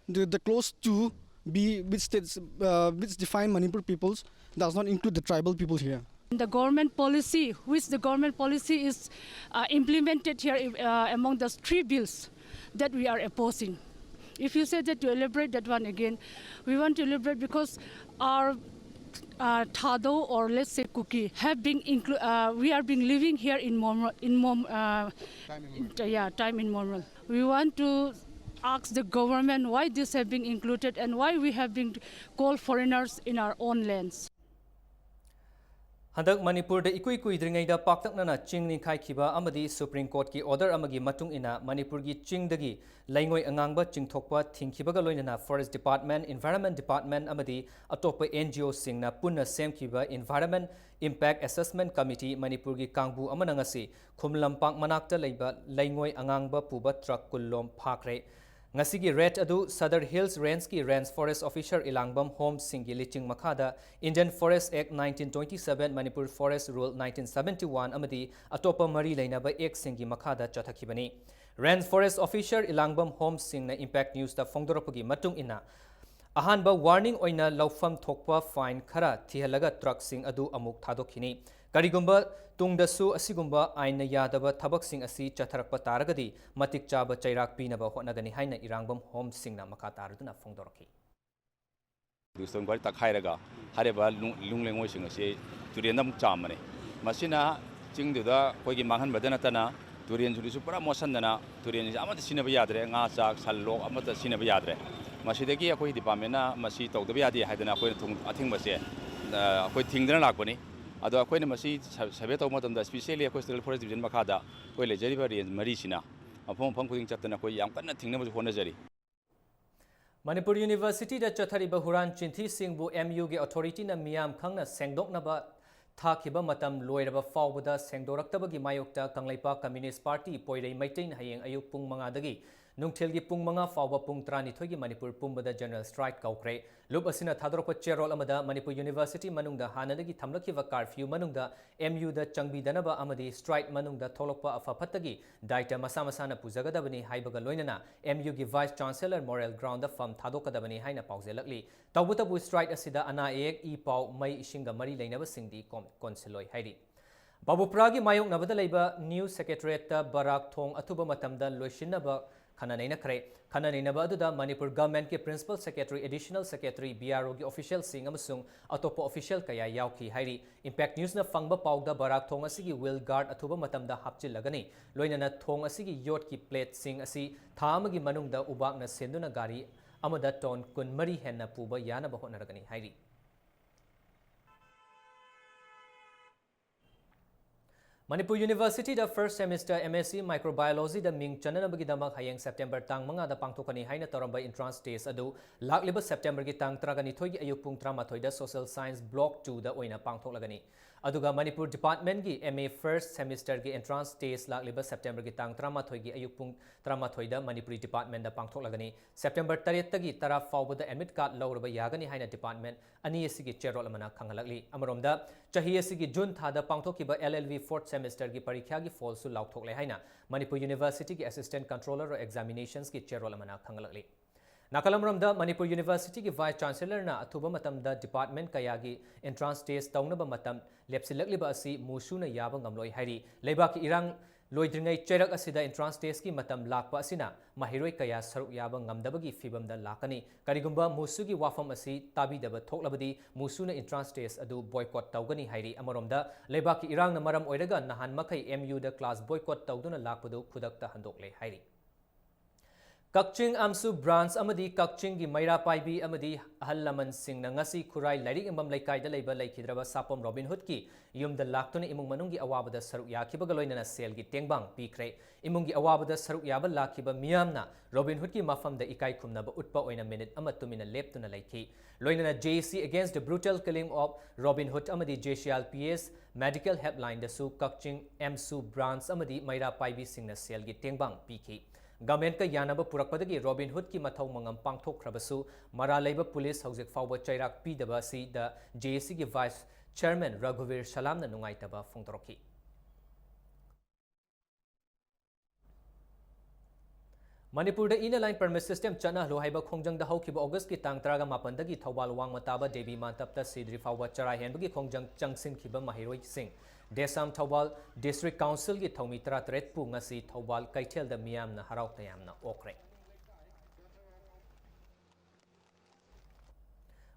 the, the clause two B, which states, uh, which define Manipur peoples, does not include the tribal people here. The government policy, which the government policy is uh, implemented here uh, among the three bills that we are opposing. If you say that to elaborate that one again, we want to elaborate because our uh, Thado or let's say Kuki have been inclu- uh, we are being living here in Mom in Mom uh, yeah, time in Momrol. We want to ask the government why this have been included and why we have been called foreigners in our own lands. ꯍꯟꯗꯛ ꯃꯅꯤꯄꯨꯔꯗ ꯏꯀꯨꯏ ꯀꯨꯏꯗ꯭ꯔꯤꯉꯩꯗ ꯄꯥꯛꯇꯛꯅꯅ ꯆꯤꯡ ꯅꯤꯡꯈꯥꯏꯈꯤꯕ ꯑꯃꯗꯤ supreme ꯀꯣꯔꯠꯀꯤ order ꯑꯃꯒꯤ ꯃꯇꯨꯡ ꯏꯟꯅ ꯃꯅꯤꯄꯨꯔꯒꯤ ꯆꯤꯡꯗꯒꯤ ꯂꯩꯉꯣꯏ ꯑꯉꯥꯡꯕ ꯆꯤꯡꯊꯣꯛꯄ ꯊꯤꯡꯈꯤꯕꯒ ꯂꯣꯏꯅꯅ ꯐꯣꯔꯦꯁ ꯗꯤꯄꯥꯔꯠꯃꯦꯟ, ꯏꯟꯚꯥꯏꯔꯟꯃꯦꯟ ꯗꯤꯄꯥꯔꯠꯃꯦꯟ ꯑꯃꯗꯤ ꯑꯇꯣꯞꯄ ꯑꯦꯟ ꯖꯤ ꯑꯣꯁꯤꯡꯅ ꯄꯨꯟꯅ ꯁꯦꯝꯈꯤꯕ ꯏꯟꯚꯥꯏꯔꯟꯃꯦꯟ ꯏꯝꯄꯦꯛ ꯑꯦꯁꯦꯁꯃꯦꯟ ꯀꯃꯤꯇꯤ ꯃꯅꯤꯄꯨꯔꯒꯤ ꯀꯥꯡꯕꯨ ꯑꯃꯅ ꯉꯁꯤ ꯈꯨꯃꯟ ꯂꯝꯄꯥꯛ ꯃꯅꯥꯛꯇ ꯂꯩꯕ ꯂꯩꯉꯣꯏ ꯑꯉꯥꯡꯕ ꯄꯨꯕ ꯇ꯭ꯔꯛ ꯀꯨꯟꯂꯣꯝ ꯐꯥꯈ꯭ꯔꯦ꯫ ꯉꯁꯤꯒꯤ ꯔꯦꯗ ꯑꯗꯨ ꯁꯗꯔ ꯍꯤꯜꯁ ꯔꯦꯟꯖꯀꯤ range forest officer Elangbam Hom ꯁꯤꯡꯒꯤ ꯂꯤꯆꯤꯡ ꯃꯈꯥꯗ Indian Forest Act nineteen twenty-seven, Manipur Forest Rule nineteen seventy-one ꯑꯃꯗꯤ ꯑꯇꯣꯞꯄ ꯃꯔꯤ ꯂꯩꯅꯕ ꯑꯦꯛꯁꯤꯡꯒꯤ ꯃꯈꯥꯗ ꯆꯠꯊꯈꯤꯕꯅꯤ꯫ Range forest officer Elangbam home ꯁꯤꯡꯅ ꯏꯝꯄꯦꯛ ꯅ꯭ꯌꯨꯁꯇ ꯐꯣꯡꯗꯣꯔꯛꯄꯒꯤ ꯃꯇꯨꯡ ꯏꯟꯅ, ꯑꯍꯥꯟꯕ ꯋꯥꯔꯅꯤꯡ ꯑꯣꯏꯅ ꯂꯧꯐꯝ ꯊꯣꯛꯄ ꯐꯥꯏꯟ ꯈꯔ ꯊꯤꯍꯜꯂꯒ ꯇ꯭ꯔꯛꯁꯤꯡ ꯑꯗꯨ ꯑꯃꯨꯛ ꯊꯥꯗꯣꯛꯈꯤꯅꯤ꯫ ꯀꯔꯤꯒꯨꯝꯕ ꯇꯨꯡꯗꯁꯨ ꯑꯁꯤꯒꯨꯝꯕ ꯑꯥꯏꯟꯅ ꯌꯥꯗꯕ ꯊꯕꯛꯁꯤꯡ ꯑꯁꯤ ꯆꯠꯊꯔꯛꯄ ꯇꯥꯔꯒꯗꯤ ꯃꯇꯤꯛ ꯆꯥꯕ ꯆꯩꯔꯥꯛ ꯄꯤꯅꯕ ꯍꯣꯠꯅꯒꯅꯤ ꯍꯥꯏꯅ ꯏꯔꯥꯡꯕꯝ ꯍꯣꯝ ꯁꯤꯡꯅ ꯃꯈꯥ ꯇꯥꯔꯗꯨꯅ ꯐꯣꯡꯗꯣꯔꯛꯈꯤ꯫ ꯁ꯭ꯇꯣꯟ ꯀ꯭ꯋꯥꯔꯤ ꯇꯛꯈꯥꯏꯔꯒ ꯍꯥꯏꯔꯤꯕ ꯂꯨꯡ ꯂꯩꯉꯣꯏꯁꯤꯡ ꯑꯁꯤ ꯇꯨꯔꯦꯟꯗ ꯑꯃꯨꯛ ꯆꯥꯝꯕꯅꯤ꯫ ꯃꯁꯤꯅ ꯆꯤꯡꯗꯨꯗ ꯑꯩꯈꯣꯏꯒꯤ ꯃꯥꯡꯍꯟꯕꯗ ꯅꯠꯇꯅ ꯇꯨꯔꯦꯟꯁꯤꯡꯗꯨꯁꯨ ꯄꯨꯔꯥ ꯃꯣꯠꯁꯟꯗꯅ ꯇꯨꯔꯦꯟꯁꯤ ꯑꯃꯠꯇ ꯁꯤꯖꯤꯟꯅꯕ ꯌꯥꯗ꯭ꯔꯦ꯫ ꯉꯥ, ꯆꯥꯛ, ꯁꯟ, ꯂꯣꯛ ꯑꯃꯠꯇ ꯁꯤꯖꯤꯟꯅꯕ ꯌꯥꯗ꯭ꯔꯦ꯫ ꯃꯁꯤꯗꯒꯤ ꯑꯩꯈꯣꯏ ꯗꯤꯄꯥꯔꯠꯃꯦꯟꯅ ꯃꯁꯤ ꯇꯧꯗꯕ ꯌꯥꯗꯦ ꯍꯥꯏꯗꯅ ꯑꯩꯈꯣꯏꯅ ꯊꯨꯡ- ꯑꯊꯤꯡꯕꯁꯦ, ꯑ, ꯑꯩꯈꯣꯏ ꯊꯤꯡꯗꯅ ꯂꯥꯛꯄꯅꯤ꯫ ꯑꯗꯣ ꯑꯩꯈꯣꯏꯅ ꯃꯁꯤ ꯁ- ꯁꯔꯚꯦ ꯇꯧꯕ ꯃꯇꯝꯗ, ꯁ꯭ꯄꯤꯁꯦꯜꯂꯤ ꯑꯩꯈꯣꯏ ꯁꯦꯟꯇ꯭ꯔꯦꯜ ꯐꯣꯔꯦꯁ ꯗꯤꯕꯤꯖꯟ ꯃꯈꯥꯗ ꯑꯩꯈꯣꯏ ꯂꯩꯖꯔꯤꯕ ꯔꯦꯟꯖ ꯃꯔꯤꯁꯤꯅ ꯃꯐꯝ ꯃꯐꯝ ꯈꯨꯗꯤꯡ ꯆꯠꯇꯅ ꯑꯩꯈꯣꯏ ꯌꯥꯝ ꯀꯟꯅ ꯊꯤꯡꯅꯕꯁꯨ ꯍꯣꯠꯅꯖꯔꯤ꯫ ꯃꯅꯤꯄꯨꯔ ꯌꯨꯅꯤꯚꯔꯁꯤꯇꯤꯗ ꯆꯠꯊꯔꯤꯕ ꯍꯨꯔꯥꯟ ꯆꯤꯟꯊꯤꯁꯤꯡꯕꯨ ꯑꯦꯝ ꯌꯨꯒꯤ ꯑꯣꯊꯣꯔꯤꯇꯤꯅ ꯃꯤꯌꯥꯝ ꯈꯪꯅ ꯁꯦꯡꯗꯣꯛꯅꯕ ꯊꯥꯈꯤꯕ ꯃꯇꯝ ꯂꯣꯏꯔꯕ ꯐꯥꯎꯕꯗ ꯁꯦꯡꯗꯣꯔꯛꯇꯕꯒꯤ ꯃꯥꯌꯣꯛꯇ ꯀꯪꯂꯩꯄꯥꯛ ꯀꯝꯃ꯭ꯌꯨꯅꯤꯁ꯭ꯠ ꯄꯥꯔꯇꯤ ꯄꯣꯏꯔꯩ ꯃꯩꯇꯩꯅ ꯍꯌꯦꯡ ꯑꯌꯨꯛ ꯄꯨꯡ ꯃꯉꯥꯗꯒꯤ ꯅꯨꯡꯊꯤꯜꯒꯤ ꯄꯨꯡ ꯃꯉꯥ ꯐꯥꯎꯕ ꯄꯨꯡ ꯇꯔꯥꯅꯤꯊꯣꯏꯒꯤ ꯃꯅꯤꯄꯨꯔ ꯄꯨꯝꯕꯗ general strike ꯀꯧꯈ꯭ꯔꯦ꯫ ꯂꯨꯞ ꯑꯁꯤꯅ ꯊꯥꯗꯣꯔꯛꯄ ꯆꯦꯔꯣꯜ ꯑꯃꯗ ꯃꯅꯤꯄꯨꯔ University ꯃꯅꯨꯡꯗ ꯍꯥꯟꯅꯗꯒꯤ ꯊꯝꯂꯛꯈꯤꯕ curfew ꯃꯅꯨꯡꯗ M Uꯗ ꯆꯪꯕꯤꯗꯅꯕ ꯑꯃꯗꯤ strike ꯃꯅꯨꯡꯗ ꯊꯣꯛꯂꯛꯄ ꯑꯐ ꯐꯠꯇꯒꯤ ꯗꯥꯏꯇ ꯃꯁꯥ ꯃꯁꯥꯅ ꯄꯨꯖꯒꯗꯕꯅꯤ ꯍꯥꯏꯕꯒ ꯂꯣꯏꯅꯅ M Uꯒꯤ Vice Chancellor Morel Groundꯗ ꯐꯝ ꯊꯥꯗꯣꯛꯀꯗꯕꯅꯤ ꯍꯥꯏꯅ ꯄꯥꯎꯖꯦꯜꯂꯛꯂꯤ꯫ ꯇꯧꯕꯇꯕꯨ strike ꯑꯁꯤꯗ ꯑꯅꯥ ꯑꯌꯦꯛ, ꯏ ꯄꯥꯎ, ꯃꯩ ꯏꯁꯤꯡꯒ ꯃꯔꯤ ꯂꯩꯅꯕꯁꯤꯡꯗꯤ ꯀꯣꯟ-, ꯀꯣꯟꯁꯤꯜꯂꯣꯏ ꯍꯥꯏꯔꯤ꯫ ꯕꯥꯕꯨꯄꯨꯔꯥꯒꯤ ꯃꯥꯌꯣꯛꯅꯕꯗ ꯂꯩꯕ new secretariatꯇ ꯕꯔꯥꯛ ꯊꯣꯡ ꯑꯊꯨꯕ ꯃꯇꯝꯗ ꯂꯣꯏꯁꯤꯟꯅꯕ ꯈꯟꯅ ꯅꯩꯅꯈ꯭ꯔꯦ꯫ ꯈꯟꯅ ꯅꯩꯅꯕ ꯑꯗꯨꯗ Manipur governmentꯀꯤ Principal Secretary, Additional Secretary, B R Oꯒꯤ officialꯁꯤꯡ ꯑꯃꯁꯨꯡ ꯑꯇꯣꯞꯄ official ꯀꯌꯥ ꯌꯥꯎꯈꯤ ꯍꯥꯏꯔꯤ꯫ Impact Newsꯅ ꯐꯪꯕ ꯄꯥꯎꯗ ꯕꯔꯥꯛ ꯊꯣꯡ ꯑꯁꯤꯒꯤ wheel guard ꯑꯊꯨꯕ ꯃꯇꯝꯗ ꯍꯥꯞꯆꯤꯜꯂꯒꯅꯤ꯫ ꯂꯣꯏꯅꯅ ꯊꯣꯡ ꯑꯁꯤꯒꯤ ꯌꯣꯠꯀꯤ plateꯁꯤꯡ ꯑꯁꯤ ꯊꯥ ꯑꯃꯒꯤ ꯃꯅꯨꯡꯗ ꯎꯕꯥꯛꯅ ꯁꯦꯟꯗꯨꯅ ꯒꯥꯔꯤ ꯑꯃꯗ ton ꯀꯨꯟꯃꯔꯤ ꯍꯦꯟꯅ ꯄꯨꯕ ꯌꯥꯅꯕ ꯍꯣꯠꯅꯔꯒꯅꯤ ꯍꯥꯏꯔꯤ꯫ Manipur Universityꯗ first semester M S C Microbiologyꯗ ꯃꯤꯡ ꯆꯟꯅꯅꯕꯒꯤꯗꯃꯛ ꯍꯌꯦꯡ September ꯇꯥꯡ ꯃꯉꯥꯗ ꯄꯥꯡꯊꯣꯛꯀꯅꯤ ꯍꯥꯏꯅ ꯇꯧꯔꯝꯕ entrance test ꯑꯗꯨ ꯂꯥꯛꯂꯤꯕ Septemberꯒꯤ ꯇꯥꯡ ꯇꯔꯥꯒ ꯅꯤꯊꯣꯏꯒꯤ ꯑꯌꯨꯛ ꯄꯨꯡ ꯇꯔꯥꯃꯥꯊꯣꯏꯗ Social Science Block twoꯗ ꯑꯣꯏꯅ ꯄꯥꯡꯊꯣꯛꯂꯒꯅꯤ꯫ ꯑꯗꯨꯒ Manipur departmentꯒꯤ M A first semesterꯒꯤ entrance test ꯂꯥꯛꯂꯤꯕ Septemberꯒꯤ ꯇꯥꯡ ꯇꯔꯥꯃꯥꯊꯣꯏꯒꯤ ꯑꯌꯨꯛ ꯄꯨꯡ ꯇꯔꯥꯃꯥꯊꯣꯏꯗ ꯃꯅꯤꯄꯨꯔꯤ departmentꯗ ꯄꯥꯡꯊꯣꯛꯂꯒꯅꯤ꯫ September ꯇꯔꯦꯠꯇꯒꯤ ꯇꯔꯥ ꯐꯥꯎꯕꯗ admit card ꯂꯧꯔꯕ ꯌꯥꯒꯅꯤ ꯍꯥꯏꯅ department ꯑꯅꯤ ꯑꯁꯤꯒꯤ ꯆꯦꯔꯣꯜ ꯑꯃꯅ ꯈꯪꯍꯜꯂꯛꯂꯤ꯫ ꯑꯃꯔꯣꯝꯗ, ꯆꯍꯤ ꯑꯁꯤꯒꯤ June ꯊꯥꯗ ꯄꯥꯡꯊꯣꯛꯈꯤꯕ L L B fourth semesterꯒꯤ ꯄꯔꯤꯈ꯭ꯌꯥꯒꯤ ꯐꯣꯜꯁꯨ ꯂꯥꯎꯊꯣꯛꯂꯦ ꯍꯥꯏꯅ ꯃꯅꯤꯄꯨꯔ Universityꯒꯤ Assistant Controller of Examinationsꯀꯤ ꯆꯦꯔꯣꯜ ꯑꯃꯅ ꯈꯪꯍꯜꯂꯛꯂꯤ꯫ ꯅꯥꯀꯜ ꯑꯃꯔꯣꯝꯗ, ꯃꯅꯤꯄꯨꯔ Universityꯒꯤ Vice Chancellorꯅ ꯑꯊꯨꯕ ꯃꯇꯝꯗ department ꯀꯌꯥꯒꯤ entrance test ꯇꯧꯅꯕ ꯃꯇꯝ ꯂꯦꯞꯁꯤꯜꯂꯛꯂꯤꯕ ꯑꯁꯤ ꯃꯨꯁꯨꯅ ꯌꯥꯕ ꯉꯝꯂꯣꯏ ꯍꯥꯏꯔꯤ꯫ ꯂꯩꯕꯥꯛꯀꯤ ꯏꯔꯥꯡ ꯂꯣꯏꯗ꯭ꯔꯤꯉꯩ ꯆꯩꯔꯛ ꯑꯁꯤꯗ entrance testꯀꯤ ꯃꯇꯝ ꯂꯥꯛꯄ ꯑꯁꯤꯅ ꯃꯍꯩꯔꯣꯏ ꯀꯌꯥ ꯁꯔꯨꯛ ꯌꯥꯕ ꯉꯝꯗꯕꯒꯤ ꯐꯤꯚꯝꯗ ꯂꯥꯛꯀꯅꯤ꯫ ꯀꯔꯤꯒꯨꯝꯕ ꯃꯨꯁꯨꯒꯤ ꯋꯥꯐꯝ ꯑꯁꯤ ꯇꯥꯕꯤꯗꯕ ꯊꯣꯛꯂꯕꯗꯤ ꯃꯨꯁꯨꯅ entrance test ꯑꯗꯨ boycott ꯇꯧꯒꯅꯤ ꯍꯥꯏꯔꯤ꯫ ꯑꯃꯔꯣꯝꯗ, ꯂꯩꯕꯥꯛꯀꯤ ꯏꯔꯥꯡꯅ ꯃꯔꯝ ꯑꯣꯏꯔꯒ ꯅꯍꯥꯟ ꯃꯈꯩ M Uꯗ class boycott ꯇꯧꯗꯨꯅ ꯂꯥꯛꯄꯗꯨ ꯈꯨꯗꯛꯇ ꯍꯟꯗꯣꯛꯂꯦ ꯍꯥꯏꯔꯤ꯫ ꯀꯛꯆꯤꯡ ꯑꯦꯝꯁꯨ branch ꯑꯃꯗꯤ ꯀꯛꯆꯤꯡꯒꯤ ꯃꯩꯔꯥ ꯄꯥꯏꯕꯤ ꯑꯃꯗꯤ ꯑꯍꯜ ꯂꯃꯟꯁꯤꯡꯅ ꯉꯁꯤ ꯈꯨꯔꯥꯏ ꯂꯥꯏꯔꯤꯛ ꯌꯦꯡꯐꯝ ꯂꯩꯀꯥꯏꯗ ꯂꯩꯕ ꯂꯩꯈꯤꯗ꯭ꯔꯕ ꯁꯥꯄꯣꯝ ꯔꯣꯕꯤꯟ ꯍꯨꯗꯀꯤ ꯌꯨꯝꯗ ꯂꯥꯛꯇꯨꯅ ꯏꯃꯨꯡ ꯃꯅꯨꯡꯒꯤ ꯑꯋꯥꯕꯗ ꯁꯔꯨꯛ ꯌꯥꯈꯤꯕꯒ ꯂꯣꯏꯅꯅ ꯁꯦꯜꯒꯤ ꯇꯦꯡꯕꯥꯡ ꯄꯤꯈ꯭ꯔꯦ꯫ ꯏꯃꯨꯡꯒꯤ ꯑꯋꯥꯕꯗ ꯁꯔꯨꯛ ꯌꯥꯕ ꯂꯥꯛꯈꯤꯕ ꯃꯤꯌꯥꯝꯅ ꯔꯣꯕꯤꯟ ꯍꯨꯗꯀꯤ ꯃꯐꯝꯗ ꯏꯀꯥꯏ ꯈꯨꯝꯅꯕ ꯎꯠꯄ ꯑꯣꯏꯅ ꯃꯤꯅꯤꯠ ꯑꯃ ꯇꯨꯃꯤꯟꯅ ꯂꯦꯞꯇꯨꯅ ꯂꯩꯈꯤ꯫ ꯂꯣꯏꯅꯅ J A C Against the Brutal Killing of Robin Hood ꯑꯃꯗꯤ J C R P S Medical Helpline ꯗꯁꯨ ꯀꯛꯆꯤꯡ ꯑꯦꯝꯁꯨ branch ꯑꯃꯗꯤ ꯃꯩꯔꯥ ꯄꯥꯏꯕꯤꯁꯤꯡꯅ ꯁꯦꯜꯒꯤ ꯇꯦꯡꯕꯥꯡ ꯄꯤꯈꯤ꯫ ꯒꯃꯦꯟꯀ ꯌꯥꯅꯕ ꯄꯨꯔꯛꯄꯗꯒꯤ ꯔꯣꯕꯤꯟ ꯍꯨꯗꯀꯤ ꯃꯊꯧ ꯃꯉꯝ ꯄꯥꯡꯊꯣꯛꯈ꯭ꯔꯕꯁꯨ ꯃꯔꯥꯜ ꯂꯩꯕ ꯄꯨꯂꯤꯁ ꯍꯧꯖꯤꯛ ꯐꯥꯎꯕ ꯆꯩꯔꯥꯛ ꯄꯤꯗꯕ ꯑꯁꯤꯗ ꯖꯦ ꯑꯦ ꯁꯤꯒꯤ ꯚꯥꯏꯁ ꯆꯤꯌꯔꯃꯦꯟ ꯔꯘꯨꯕꯤꯔ ꯁꯂꯥꯝꯅ ꯅꯨꯡꯉꯥꯏꯇꯕ ꯐꯣꯡꯗꯣꯔꯛꯈꯤ꯫ ꯃꯅꯤꯄꯨꯔꯗ Inner Line Permit System ꯆꯠꯅꯍꯜꯂꯨ ꯍꯥꯏꯕ ꯈꯣꯡꯖꯪꯗ ꯍꯧꯈꯤꯕ ꯑꯣꯒꯁꯀꯤ ꯇꯥꯡ ꯇꯔꯥꯒ ꯃꯥꯄꯟꯗꯒꯤ ꯊꯧꯕꯥꯜ ꯋꯥꯡꯃ ꯇꯥꯕ ꯗꯦꯕꯤ ꯃꯥꯟꯇꯞꯇ ꯁꯤꯗ꯭ꯔꯤ ꯐꯥꯎꯕ ꯆꯔꯥ ꯍꯦꯟꯕꯒꯤ ꯈꯣꯡꯖꯪ ꯆꯪꯁꯤꯟꯈꯤꯕ ꯃꯍꯩꯔꯣꯏꯁꯤꯡ ꯗꯦꯁꯥꯝ ꯊꯧꯕꯥꯜ ꯗꯤꯁꯇ꯭ꯔꯤꯛ ꯀꯥꯎꯟꯁꯤꯜꯒꯤ ꯊꯧꯃꯤ ꯇꯔꯥꯇꯔꯦꯠꯄꯨ ꯉꯁꯤ ꯊꯧꯕꯥꯜ ꯀꯩꯊꯦꯜꯗ ꯃꯤꯌꯥꯝꯅ ꯍꯔꯥꯎ ꯇꯌꯥꯝꯅ ꯑꯣꯛꯈ꯭ꯔꯦ꯫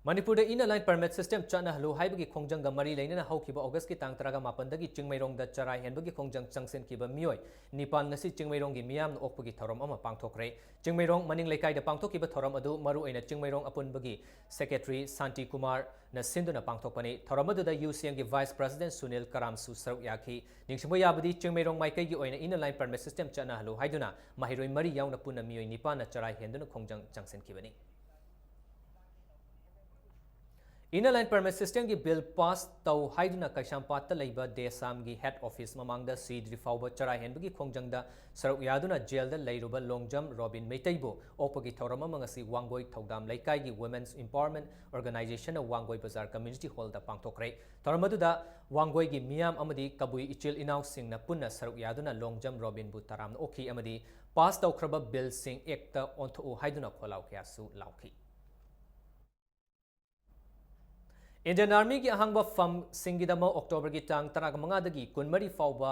ꯃꯅꯤꯄꯨꯔꯗ Inner Line Permit System ꯆꯠꯅꯍꯜꯂꯨ ꯍꯥꯏꯕꯒꯤ ꯈꯣꯡꯖꯪꯒ ꯃꯔꯤ ꯂꯩꯅꯅ ꯍꯧꯈꯤꯕ ꯑꯣꯒꯁꯀꯤ ꯇꯥꯡ ꯇꯔꯥꯒ ꯃꯥꯄꯟꯗꯒꯤ ꯆꯤꯡꯃꯩꯔꯣꯡꯗ ꯆꯔꯥ ꯍꯦꯟꯕꯒꯤ ꯈꯣꯡꯖꯪ ꯆꯪꯁꯤꯟꯈꯤꯕ ꯃꯤꯑꯣꯏ ꯅꯤꯄꯥꯟ ꯉꯁꯤ ꯆꯤꯡꯃꯩꯔꯣꯡꯒꯤ ꯃꯤꯌꯥꯝꯅ ꯑꯣꯛꯄꯒꯤ ꯊꯧꯔꯝ ꯑꯃ ꯄꯥꯡꯊꯣꯛꯈ꯭ꯔꯦ꯫ ꯆꯤꯡꯃꯩꯔꯣꯡ ꯃꯅꯤꯡ ꯂꯩꯀꯥꯏꯗ ꯄꯥꯡꯊꯣꯛꯈꯤꯕ ꯊꯧꯔꯝ ꯑꯗꯨ ꯃꯔꯨꯑꯣꯏꯅ ꯆꯤꯡꯃꯩꯔꯣꯡ ꯑꯄꯨꯟꯕꯒꯤ ꯁꯦꯀ꯭ꯔꯦꯇꯔꯤ ꯁꯥꯟꯇꯤ ꯀꯨꯃꯥꯔꯅ ꯁꯤꯟꯗꯨꯅ ꯄꯥꯡꯊꯣꯛꯄꯅꯤ꯫ ꯊꯧꯔꯝ ꯑꯗꯨꯗ ꯌꯨ ꯁꯤ ꯑꯦꯝꯒꯤ ꯚꯥꯏꯁ ꯄ꯭ꯔꯁꯤꯗꯦꯟꯠ ꯁꯨꯅꯤꯜ ꯀꯔꯥꯝꯁꯨ ꯁꯔꯨꯛ ꯌꯥꯈꯤ꯫ ꯅꯤꯡꯁꯤꯡꯕ ꯌꯥꯕꯗꯤ, ꯆꯤꯡꯃꯩꯔꯣꯡ ꯃꯥꯏꯀꯩꯒꯤ ꯑꯣꯏꯅ Inner Line Permit System ꯆꯠꯅꯍꯜꯂꯨ ꯍꯥꯏꯗꯨꯅ ꯃꯍꯩꯔꯣꯏ ꯃꯔꯤ ꯌꯥꯎꯅ ꯄꯨꯟꯅ ꯃꯤꯑꯣꯏ ꯅꯤꯄꯥꯟꯅ ꯆꯔꯥ ꯍꯦꯟꯗꯨꯅ ꯈꯣꯡꯖꯪ ꯆꯪꯁꯤꯟꯈꯤꯕꯅꯤ꯫ Inner Line Permit Systemꯒꯤ ꯕꯤꯜ ꯄꯥꯁ ꯇꯧ ꯍꯥꯏꯗꯨꯅ ꯀꯩꯁꯥꯝꯄꯥꯠꯇ ꯂꯩꯕ ꯗꯦꯁꯥꯝꯒꯤ ꯍꯦꯗ ꯑꯣꯐꯤꯁ ꯃꯃꯥꯡꯗ ꯁꯤꯗ꯭ꯔꯤ ꯐꯥꯎꯕ ꯆꯔꯥ ꯍꯦꯟꯕꯒꯤ ꯈꯣꯡꯖꯪꯗ ꯁꯔꯨꯛ ꯌꯥꯗꯨꯅ ꯖꯦꯜꯗ ꯂꯩꯔꯨꯕ ꯂꯣꯡꯖꯝ ꯔꯣꯕꯤꯟ ꯃꯩꯇꯩꯕꯨ ꯑꯣꯛꯄꯒꯤ ꯊꯧꯔꯝ ꯑꯃ ꯉꯁꯤ ꯋꯥꯡꯒꯣꯏ ꯊꯧꯗꯥꯝ ꯂꯩꯀꯥꯏꯒꯤ Women's Empowerment Organizationꯅ ꯋꯥꯡꯒꯣꯏ ꯕꯖꯥꯔ ꯀꯝꯃ꯭ꯌꯨꯅꯤꯇꯤ ꯍꯣꯜꯗ ꯄꯥꯡꯊꯣꯛꯈ꯭ꯔꯦ꯫ ꯊꯧꯔꯝ ꯑꯗꯨꯗ ꯋꯥꯡꯒꯣꯏꯒꯤ ꯃꯤꯌꯥꯝ ꯑꯃꯗꯤ ꯀꯕꯨꯏ ꯏꯆꯤꯜ ꯏꯅꯥꯎꯁꯤꯡꯅ ꯄꯨꯟꯅ ꯁꯔꯨꯛ ꯌꯥꯗꯨꯅ ꯂꯣꯡꯖꯝ ꯔꯣꯕꯤꯟꯕꯨ ꯇꯔꯥꯝꯅ ꯑꯣꯛꯈꯤ ꯑꯃꯗꯤ ꯄꯥꯁ ꯇꯧꯈ꯭ꯔꯕ ꯕꯤꯜꯁꯤꯡ ꯑꯦꯛꯇ ꯑꯣꯟꯊꯣꯛꯎ ꯍꯥꯏꯗꯨꯅ ꯈꯣꯜꯂꯥꯎ ꯀꯌꯥꯁꯨ ꯂꯥꯎꯈꯤ꯫ Indian Armyꯒꯤ ꯑꯍꯥꯡꯕ ꯐꯝꯁꯤꯡꯒꯤꯗꯃꯛ ꯑꯣꯛꯇꯣꯕꯔꯒꯤ ꯇꯥꯡ ꯇꯔꯥꯃꯉꯥꯗꯒꯤ ꯀꯨꯟꯃꯔꯤ ꯐꯥꯎꯕ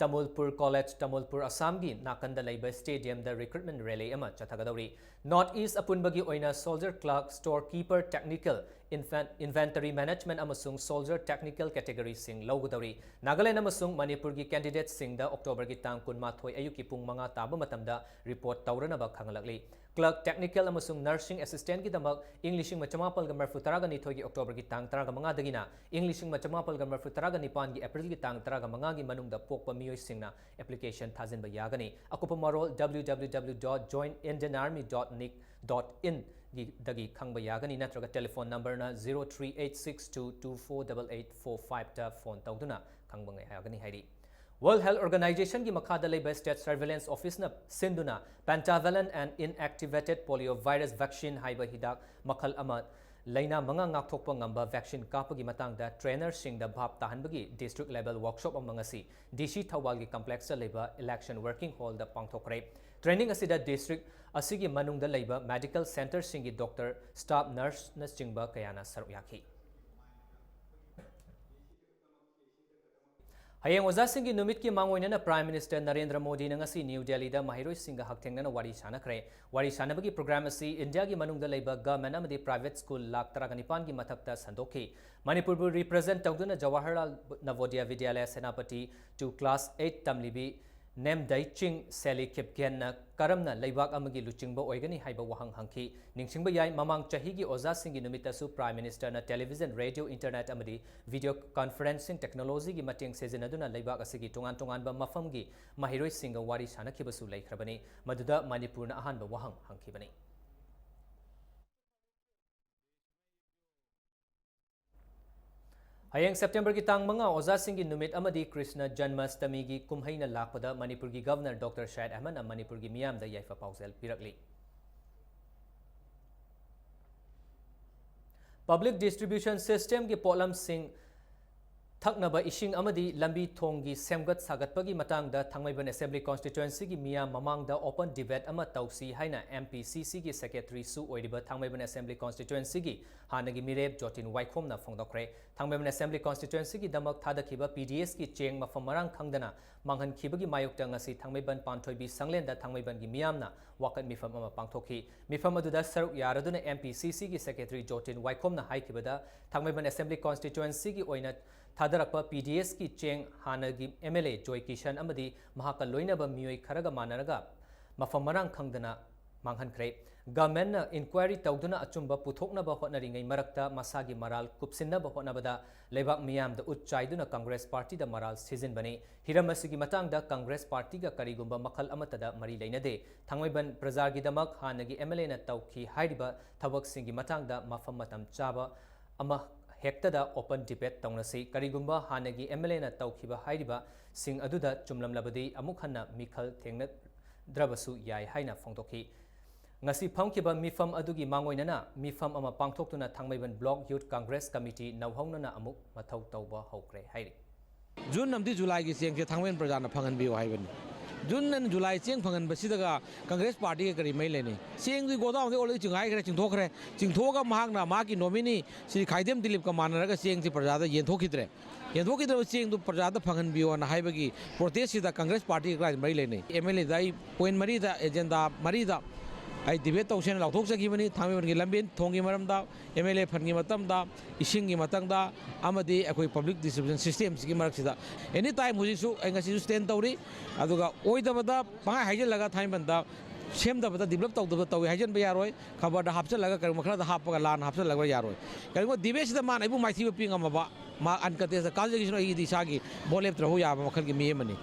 ꯇꯃꯨꯜꯄꯨꯔ ꯀꯣꯂꯦꯖ, ꯇꯃꯨꯜꯄꯨꯔ, ꯑꯁꯥꯝꯒꯤ ꯅꯥꯀꯟꯗ ꯂꯩꯕ ꯁ꯭ꯇꯦꯗꯤꯌꯝꯗ ꯔꯤꯀ꯭ꯔꯨꯠꯃꯦꯟ ꯔꯦꯂꯤ ꯑꯃ ꯆꯠꯊꯒꯗꯧꯔꯤ꯫ ꯅꯣꯔꯠ ꯏꯁ ꯑꯄꯨꯟꯕꯒꯤ ꯑꯣꯏꯅ soldier clerk, store keeper, technical, infant-, inventory management ꯑꯃꯁꯨꯡ ꯁꯣꯜꯖꯔ ꯇꯦꯛꯅꯤꯀꯦꯜ ꯀꯦꯇꯦꯒꯣꯔꯤꯁꯤꯡ ꯂꯧꯒꯗꯧꯔꯤ꯫ ꯅꯥꯒꯥꯂꯦꯟꯗ ꯑꯃꯁꯨꯡ ꯃꯅꯤꯄꯨꯔꯒꯤ ꯀꯦꯟꯗꯤꯗꯦꯠꯁꯤꯡꯗ ꯑꯣꯛꯇꯣꯕꯔꯒꯤ ꯇꯥꯡ ꯀꯨꯟꯃꯥꯊꯣꯏ ꯑꯌꯨꯛꯀꯤ ꯄꯨꯡ ꯃꯉꯥ ꯇꯥꯕ ꯃꯇꯝꯗ ꯔꯤꯄꯣꯔꯠ ꯇꯧꯔꯅꯕ ꯈꯪꯍꯜꯂꯛꯂꯤ꯫ ꯀ꯭ꯂꯥꯔꯛ, ꯇꯦꯛꯅꯤꯀꯦꯜ ꯑꯃꯁꯨꯡ ꯅꯔꯁꯤꯡ ꯑꯦꯁꯤꯁꯇꯦꯟꯠꯀꯤꯗꯃꯛ ꯏꯪ ꯂꯤꯁꯤꯡ ꯑꯃ ꯆꯃꯥꯄꯜꯒ ꯃꯔꯤꯐꯨ ꯇꯔꯥꯒ ꯅꯤꯊꯣꯏꯒꯤ ꯑꯣꯛꯇꯣꯕꯔꯒꯤ ꯇꯥꯡ ꯇꯔꯥꯒ ꯃꯉꯥꯗꯒꯤꯅ ꯏꯪ ꯂꯤꯁꯤꯡ ꯑꯃ ꯆꯃꯥꯄꯜꯒ ꯃꯔꯤꯐꯨ ꯇꯔꯥꯒ ꯅꯤꯄꯥꯟꯒꯤ ꯑꯦꯄ꯭ꯔꯤꯜꯒꯤ ꯇꯥꯡ ꯇꯔꯥꯒ ꯃꯉꯥꯒꯤ ꯃꯅꯨꯡꯗ ꯄꯣꯛꯄ ꯃꯤꯑꯣꯏꯁꯤꯡꯅ ꯑꯦꯄ꯭ꯂꯤꯀꯦꯁꯟ ꯊꯥꯖꯤꯟꯕ ꯌꯥꯒꯅꯤ꯫ ꯑꯀꯨꯞꯄ ꯃꯔꯣꯜ W W W dot join Indian Army dot nic dot in ꯒꯤꯗꯒꯤ ꯈꯪꯕ ꯌꯥꯒꯅꯤ ꯅꯠꯇ꯭ꯔꯒ ꯇꯦꯂꯤꯐꯣꯟ ꯅꯝꯕꯔꯅ zero three eight six two two four double eight four fiveꯇ ꯐꯣꯟ ꯇꯧꯗꯨꯅ ꯈꯪꯕ ꯌꯥꯒꯅꯤ ꯍꯥꯏꯔꯤ꯫ World Health Organizationꯒꯤ ꯃꯈꯥꯗ ꯂꯩꯕ State Surveillance Officeꯅ ꯁꯤꯟꯗꯨꯅ Pentavalent and Inactivated Polio Virus Vaccine ꯍꯥꯏꯕ ꯍꯤꯗꯥꯛ ꯃꯈꯜ ꯑꯃ, ꯂꯩꯅꯥ ꯃꯉꯥ ꯉꯥꯛꯊꯣꯛꯄ ꯉꯝꯕ vaccine ꯀꯥꯞꯄꯒꯤ ꯃꯇꯥꯡꯗ trainerꯁꯤꯡꯗ ꯚꯥꯞ ꯇꯥꯍꯟꯕꯒꯤ district level workshop ꯑꯃ ꯉꯁꯤ D C ꯊꯧꯕꯥꯜꯒꯤ complexꯇ ꯂꯩꯕ Election Working Hallꯗ ꯄꯥꯡꯊꯣꯛꯈ꯭ꯔꯦ꯫ Training ꯑꯁꯤꯗ district ꯑꯁꯤꯒꯤ ꯃꯅꯨꯡꯗ ꯂꯩꯕ medical centreꯁꯤꯡꯒꯤ doctor, staff nurseꯅꯆꯤꯡꯕ ꯀꯌꯥꯅ ꯁꯔꯨꯛ ꯌꯥꯈꯤ꯫ ꯍꯌꯦꯡ ꯑꯣꯖꯥꯁꯤꯡꯒꯤ ꯅꯨꯃꯤꯠꯀꯤ ꯃꯥꯡꯑꯣꯏꯅꯅ Prime Minister ꯅꯔꯦꯟꯗ꯭ꯔ ꯃꯣꯗꯤꯅ ꯉꯁꯤ ꯅ꯭ꯌꯨ ꯗꯦꯜꯂꯤꯗ ꯃꯍꯩꯔꯣꯏꯁꯤꯡꯒ ꯍꯛꯊꯦꯡꯅꯅ ꯋꯥꯔꯤ ꯁꯥꯟꯅꯈ꯭ꯔꯦ꯫ ꯋꯥꯔꯤ ꯁꯥꯟꯅꯕꯒꯤ program ꯑꯁꯤ ꯏꯟꯗꯤꯌꯥꯒꯤ ꯃꯅꯨꯡꯗ ꯂꯩꯕ government ꯑꯃꯗꯤ private school ꯂꯥꯈ ꯇꯔꯥꯒ ꯅꯤꯄꯥꯟꯒꯤ ꯃꯊꯛꯇ ꯁꯟꯗꯣꯛꯈꯤ꯫ ꯃꯅꯤꯄꯨꯔꯕꯨ represent ꯇꯧꯗꯨꯅ Jawaharlal ꯅꯚꯣꯗꯤꯌꯥ ꯚꯤꯗ꯭ꯌꯥꯂꯌ Senapati two class eight ꯇꯝꯂꯤꯕꯤ ꯅꯦꯝꯗꯩ ꯆꯤꯡ ꯁꯦꯂꯤ ꯈꯤꯞꯒꯦꯟꯅ ꯀꯔꯝꯅ ꯂꯩꯕꯥꯛ ꯑꯃꯒꯤ ꯂꯨꯆꯤꯡꯕ ꯑꯣꯏꯒꯅꯤ ꯍꯥꯏꯕ ꯋꯥꯍꯪ ꯍꯪꯈꯤ꯫ ꯅꯤꯡꯁꯤꯡꯕ ꯌꯥꯏ, ꯃꯃꯥꯡ ꯆꯍꯤꯒꯤ ꯑꯣꯖꯥꯁꯤꯡꯒꯤ ꯅꯨꯃꯤꯠꯇꯁꯨ Prime Ministerꯅ television, radio, internet ꯑꯃꯗꯤ video conferencing technologyꯒꯤ ꯃꯇꯦꯡ ꯁꯤꯖꯤꯟꯅꯗꯨꯅ ꯂꯩꯕꯥꯛ ꯑꯁꯤꯒꯤ ꯇꯣꯉꯥꯟ ꯇꯣꯉꯥꯟꯕ ꯃꯐꯝꯒꯤ ꯃꯍꯩꯔꯣꯏꯁꯤꯡꯒ ꯋꯥꯔꯤ ꯁꯥꯅꯈꯤꯕꯁꯨ ꯂꯩꯈ꯭ꯔꯕꯅꯤ꯫ ꯃꯗꯨꯗ ꯃꯅꯤꯄꯨꯔꯅ ꯑꯍꯥꯟꯕ ꯋꯥꯍꯪ ꯍꯪꯈꯤꯕꯅꯤ꯫ ꯍꯌꯦꯡ Septemberꯒꯤ ꯇꯥꯡ ꯃꯉꯥ ꯑꯣꯖꯥꯁꯤꯡꯒꯤ ꯅꯨꯃꯤꯠ ꯑꯃꯗꯤ ꯀ꯭ꯔꯤꯁꯅ ꯖꯟꯃꯥꯁꯇꯃꯤꯒꯤ ꯀꯨꯝꯍꯩꯅ ꯂꯥꯛꯄꯗ ꯃꯅꯤꯄꯨꯔꯒꯤ Governor Doctor ꯁꯌꯤꯗ ꯑꯍꯃꯗꯅ ꯃꯅꯤꯄꯨꯔꯒꯤ ꯃꯤꯌꯥꯝꯗ ꯌꯥꯏꯐ ꯄꯥꯎꯖꯦꯜ ꯄꯤꯔꯛꯂꯤ꯫ Public distribution systemꯒꯤ ꯄꯣꯠꯂꯝꯁꯤꯡ, ꯊꯛꯅꯕ ꯏꯁꯤꯡ ꯑꯃꯗꯤ ꯂꯝꯕꯤ ꯊꯣꯡꯒꯤ ꯁꯦꯝꯒꯠ ꯁꯥꯒꯠꯄꯒꯤ ꯃꯇꯥꯡꯗ ꯊꯥꯡꯃꯩꯕꯟ Assembly Constituencyꯒꯤ ꯃꯤꯌꯥꯝ ꯃꯃꯥꯡꯗ open debate ꯑꯃ ꯇꯧꯁꯤ ꯍꯥꯏꯅ M P C Cꯒꯤ Secretaryꯁꯨ ꯑꯣꯏꯔꯤꯕ ꯊꯥꯡꯃꯩꯕꯟ Assembly Constituencyꯒꯤ ꯍꯥꯟꯅꯒꯤ ꯃꯤꯔꯦꯞ ꯖꯣꯇꯤꯟ ꯋꯥꯏꯈꯣꯝꯅ ꯐꯣꯡꯗꯣꯛꯈ꯭ꯔꯦ꯫ ꯊꯥꯡꯃꯩꯕꯟ Assembly Constituencyꯒꯤꯗꯃꯛ ꯊꯥꯗꯈꯤꯕ P D Sꯀꯤ ꯆꯦꯡ ꯃꯐꯝ ꯃꯔꯥꯡ ꯈꯪꯗꯅ ꯃꯥꯡꯍꯟꯈꯤꯕꯒꯤ ꯃꯥꯌꯣꯛꯇ ꯉꯁꯤ ꯊꯥꯡꯃꯩꯕꯟ ꯄꯥꯟꯊꯣꯏꯕꯤ ꯁꯪꯂꯦꯟꯗ ꯊꯥꯡꯃꯩꯕꯟꯒꯤ ꯃꯤꯌꯥꯝꯅ ꯋꯥꯀꯠ ꯃꯤꯐꯝ ꯑꯃ ꯄꯥꯡꯊꯣꯛꯈꯤ꯫ ꯃꯤꯐꯝ ꯑꯗꯨꯗ ꯁꯔꯨꯛ ꯌꯥꯔꯗꯨꯅ M P C Cꯒꯤ Secretary ꯖꯣꯇꯤꯟ ꯋꯥꯏꯈꯣꯝꯅ ꯍꯥꯏꯈꯤꯕꯗ, ꯊꯥꯡꯃꯩꯕꯟ Assembly Constituencyꯒꯤ ꯑꯣꯏꯅ ꯊꯥꯗꯔꯛꯄ P D Sꯀꯤ ꯆꯦꯡ ꯍꯥꯟꯅꯒꯤ M L A ꯖꯣꯏ ꯀꯤꯁꯟ ꯑꯃꯗꯤ ꯃꯍꯥꯛꯀ ꯂꯣꯏꯅꯕ ꯃꯤꯑꯣꯏ ꯈꯔꯒ ꯃꯥꯟꯅꯔꯒ ꯃꯐꯝ ꯃꯔꯥꯡ ꯈꯪꯗꯅ ꯃꯥꯡꯍꯟꯈ꯭ꯔꯦ꯫ Governmentꯅ inquiry ꯇꯧꯗꯨꯅ ꯑꯆꯨꯝꯕ ꯄꯨꯊꯣꯛꯅꯕ ꯍꯣꯠꯅꯔꯤꯉꯩ ꯃꯔꯛꯇ ꯃꯁꯥꯒꯤ ꯃꯔꯥꯜ ꯀꯨꯞꯁꯤꯟꯅꯕ ꯍꯣꯠꯅꯕꯗ ꯂꯩꯕꯥꯛ ꯃꯤꯌꯥꯝꯗ ꯎꯠ ꯆꯥꯏꯗꯨꯅ Congress Partyꯗ ꯃꯔꯥꯜ ꯁꯤꯖꯤꯟꯕꯅꯤ꯫ ꯍꯤꯔꯝ ꯑꯁꯤꯒꯤ ꯃꯇꯥꯡꯗ Congress Partyꯒ ꯀꯔꯤꯒꯨꯝꯕ ꯃꯈꯜ ꯑꯃꯠꯇꯗ ꯃꯔꯤ ꯂꯩꯅꯗꯦ꯫ ꯊꯥꯡꯃꯩꯕꯟ ꯄ꯭ꯔꯖꯥꯒꯤꯗꯃꯛ ꯍꯥꯟꯅꯒꯤ M L Aꯅ ꯇꯧꯈꯤ ꯍꯥꯏꯔꯤꯕ ꯊꯕꯛꯁꯤꯡꯒꯤ ꯃꯇꯥꯡꯗ ꯃꯐꯝ ꯃꯇꯝ ꯆꯥꯕ ꯑꯃ ꯍꯦꯛꯇꯗ open debate ꯇꯧꯅꯁꯤ꯫ ꯀꯔꯤꯒꯨꯝꯕ ꯍꯥꯟꯅꯒꯤ MLAꯅ ꯇꯧꯈꯤꯕ ꯍꯥꯏꯔꯤꯕꯁꯤꯡ ꯑꯗꯨꯗ ꯆꯨꯝꯂꯝꯂꯕꯗꯤ ꯑꯃꯨꯛ ꯍꯟꯅ ꯃꯤꯈꯜ ꯊꯦꯡꯅꯗ꯭ꯔꯕꯁꯨ ꯌꯥꯏ ꯍꯥꯏꯅ ꯐꯣꯡꯗꯣꯛꯈꯤ꯫ ꯉꯁꯤ ꯐꯝꯈꯤꯕ ꯃꯤꯐꯝ ꯑꯗꯨꯒꯤ ꯃꯥꯡꯑꯣꯏꯅꯅ ꯃꯤꯐꯝ ꯑꯃ ꯄꯥꯡꯊꯣꯛꯇꯨꯅ ꯊꯥꯡꯃꯩꯕꯟ Block Youth Congress Committee ꯅꯧꯍꯧꯅꯅ ꯑꯃꯨꯛ ꯃꯊꯧ ꯇꯧꯕ ꯍꯧꯈ꯭ꯔꯦ ꯍꯥꯏꯔꯤ꯫ ꯖꯨꯟ ꯑꯃꯗꯤ ꯖꯨꯂꯥꯏꯒꯤ ꯆꯦꯡꯁꯦ ꯊꯥꯡꯃꯩꯕꯟ ꯄ꯭ꯔꯖꯥꯅ ꯐꯪꯍꯟꯕꯤꯌꯨ ꯍꯥꯏꯕꯅꯤ꯫ ꯖꯨꯟ ꯑꯃꯗꯤ ꯖꯨꯂꯥꯏ ꯆꯦꯡ ꯐꯪꯍꯟꯕꯁꯤꯗꯒ Congress Partyꯒ ꯀꯔꯤ ꯃꯔꯤ ꯂꯩꯅꯩ? ꯆꯦꯡꯗꯤ ꯒꯣꯗꯥꯎꯟꯗꯒꯤ already ꯆꯤꯡꯒꯥꯏꯈ꯭ꯔꯦ, ꯆꯤꯡꯊꯣꯛꯈ꯭ꯔꯦ꯫ ꯆꯤꯡꯊꯣꯛꯑꯒ ꯃꯍꯥꯛꯅ ꯃꯍꯥꯛꯀꯤ nominee ꯁ꯭ꯔꯤ ꯈꯥꯏꯗꯦꯝ ꯗꯤꯂꯤꯞꯀ ꯃꯥꯟꯅꯔꯒ ꯆꯦꯡꯁꯤ ꯄ꯭ꯔꯖꯥꯗ ꯌꯦꯟꯊꯣꯛꯈꯤꯗ꯭ꯔꯦ꯫ ꯌꯦꯟꯊꯣꯛꯈꯤꯗ꯭ꯔꯕ ꯆꯦꯡꯗꯨ ꯄ꯭ꯔꯖꯥꯗ ꯐꯪꯍꯟꯕꯤꯌꯣꯅ ꯍꯥꯏꯕꯒꯤ protestꯁꯤꯗ Congress Partyꯒ ꯀꯔꯤ ꯃꯔꯤ ꯂꯩꯅꯩ? MLAꯗ ꯑꯩ point ꯃꯔꯤꯗ, agenda ꯃꯔꯤꯗ ꯑꯩ debate ꯇꯧꯁꯦꯅ ꯂꯥꯎꯊꯣꯛꯆꯈꯤꯕꯅꯤ꯫ ꯊꯥꯡꯃꯩꯕꯟꯒꯤ ꯂꯝꯕꯤ ꯊꯣꯡꯒꯤ ꯃꯔꯝꯗ, MLA fundꯀꯤ ꯃꯇꯝꯗ, ꯏꯁꯤꯡꯒꯤ ꯃꯇꯥꯡꯗ ꯑꯃꯗꯤ ꯑꯩꯈꯣꯏ public distribution systemꯁꯤꯒꯤ ꯃꯔꯛꯁꯤꯗ꯫ Any time ꯍꯧꯖꯤꯛꯁꯨ ꯑꯩ ꯉꯁꯤꯁꯨ stand ꯇꯧꯔꯤ꯫ ꯑꯗꯨꯒ ꯑꯣꯏꯗꯕꯗ ꯄꯪꯍꯥꯏ ꯍꯥꯏꯖꯤꯜꯂꯒ ꯊꯥꯡꯃꯩꯕꯟꯗ ꯁꯦꯝꯗꯕꯗ, develop ꯇꯧꯗꯕ ꯇꯧꯏ ꯍꯥꯏꯖꯤꯟꯕ ꯌꯥꯔꯣꯏ꯫ ꯈꯕꯔꯗ ꯍꯥꯞꯆꯜꯂꯒ ꯀꯔꯤꯒꯨꯝꯕ ꯈꯔꯗ ꯍꯥꯞꯄꯒ ꯂꯥꯟꯅ ꯍꯥꯞꯆꯜꯂꯒ ꯌꯥꯔꯣꯏ꯫ ꯀꯔꯤꯒꯨꯝꯕ debateꯁꯤꯗ ꯃꯥꯅ ꯑꯩꯕꯨ ꯃꯥꯏꯊꯤꯕ ꯄꯤ ꯉꯝꯃꯕ, ꯃꯥ uncontestꯇ ꯀꯥꯖꯈꯤꯁꯅꯨ, ꯑꯩꯒꯤꯗꯤ ꯏꯁꯥꯒꯤ vote ꯂꯦꯞꯇ꯭ꯔꯕ ꯌꯥꯕ ꯃꯈꯜꯒꯤ ꯃꯤ ꯑꯃꯅꯤ꯫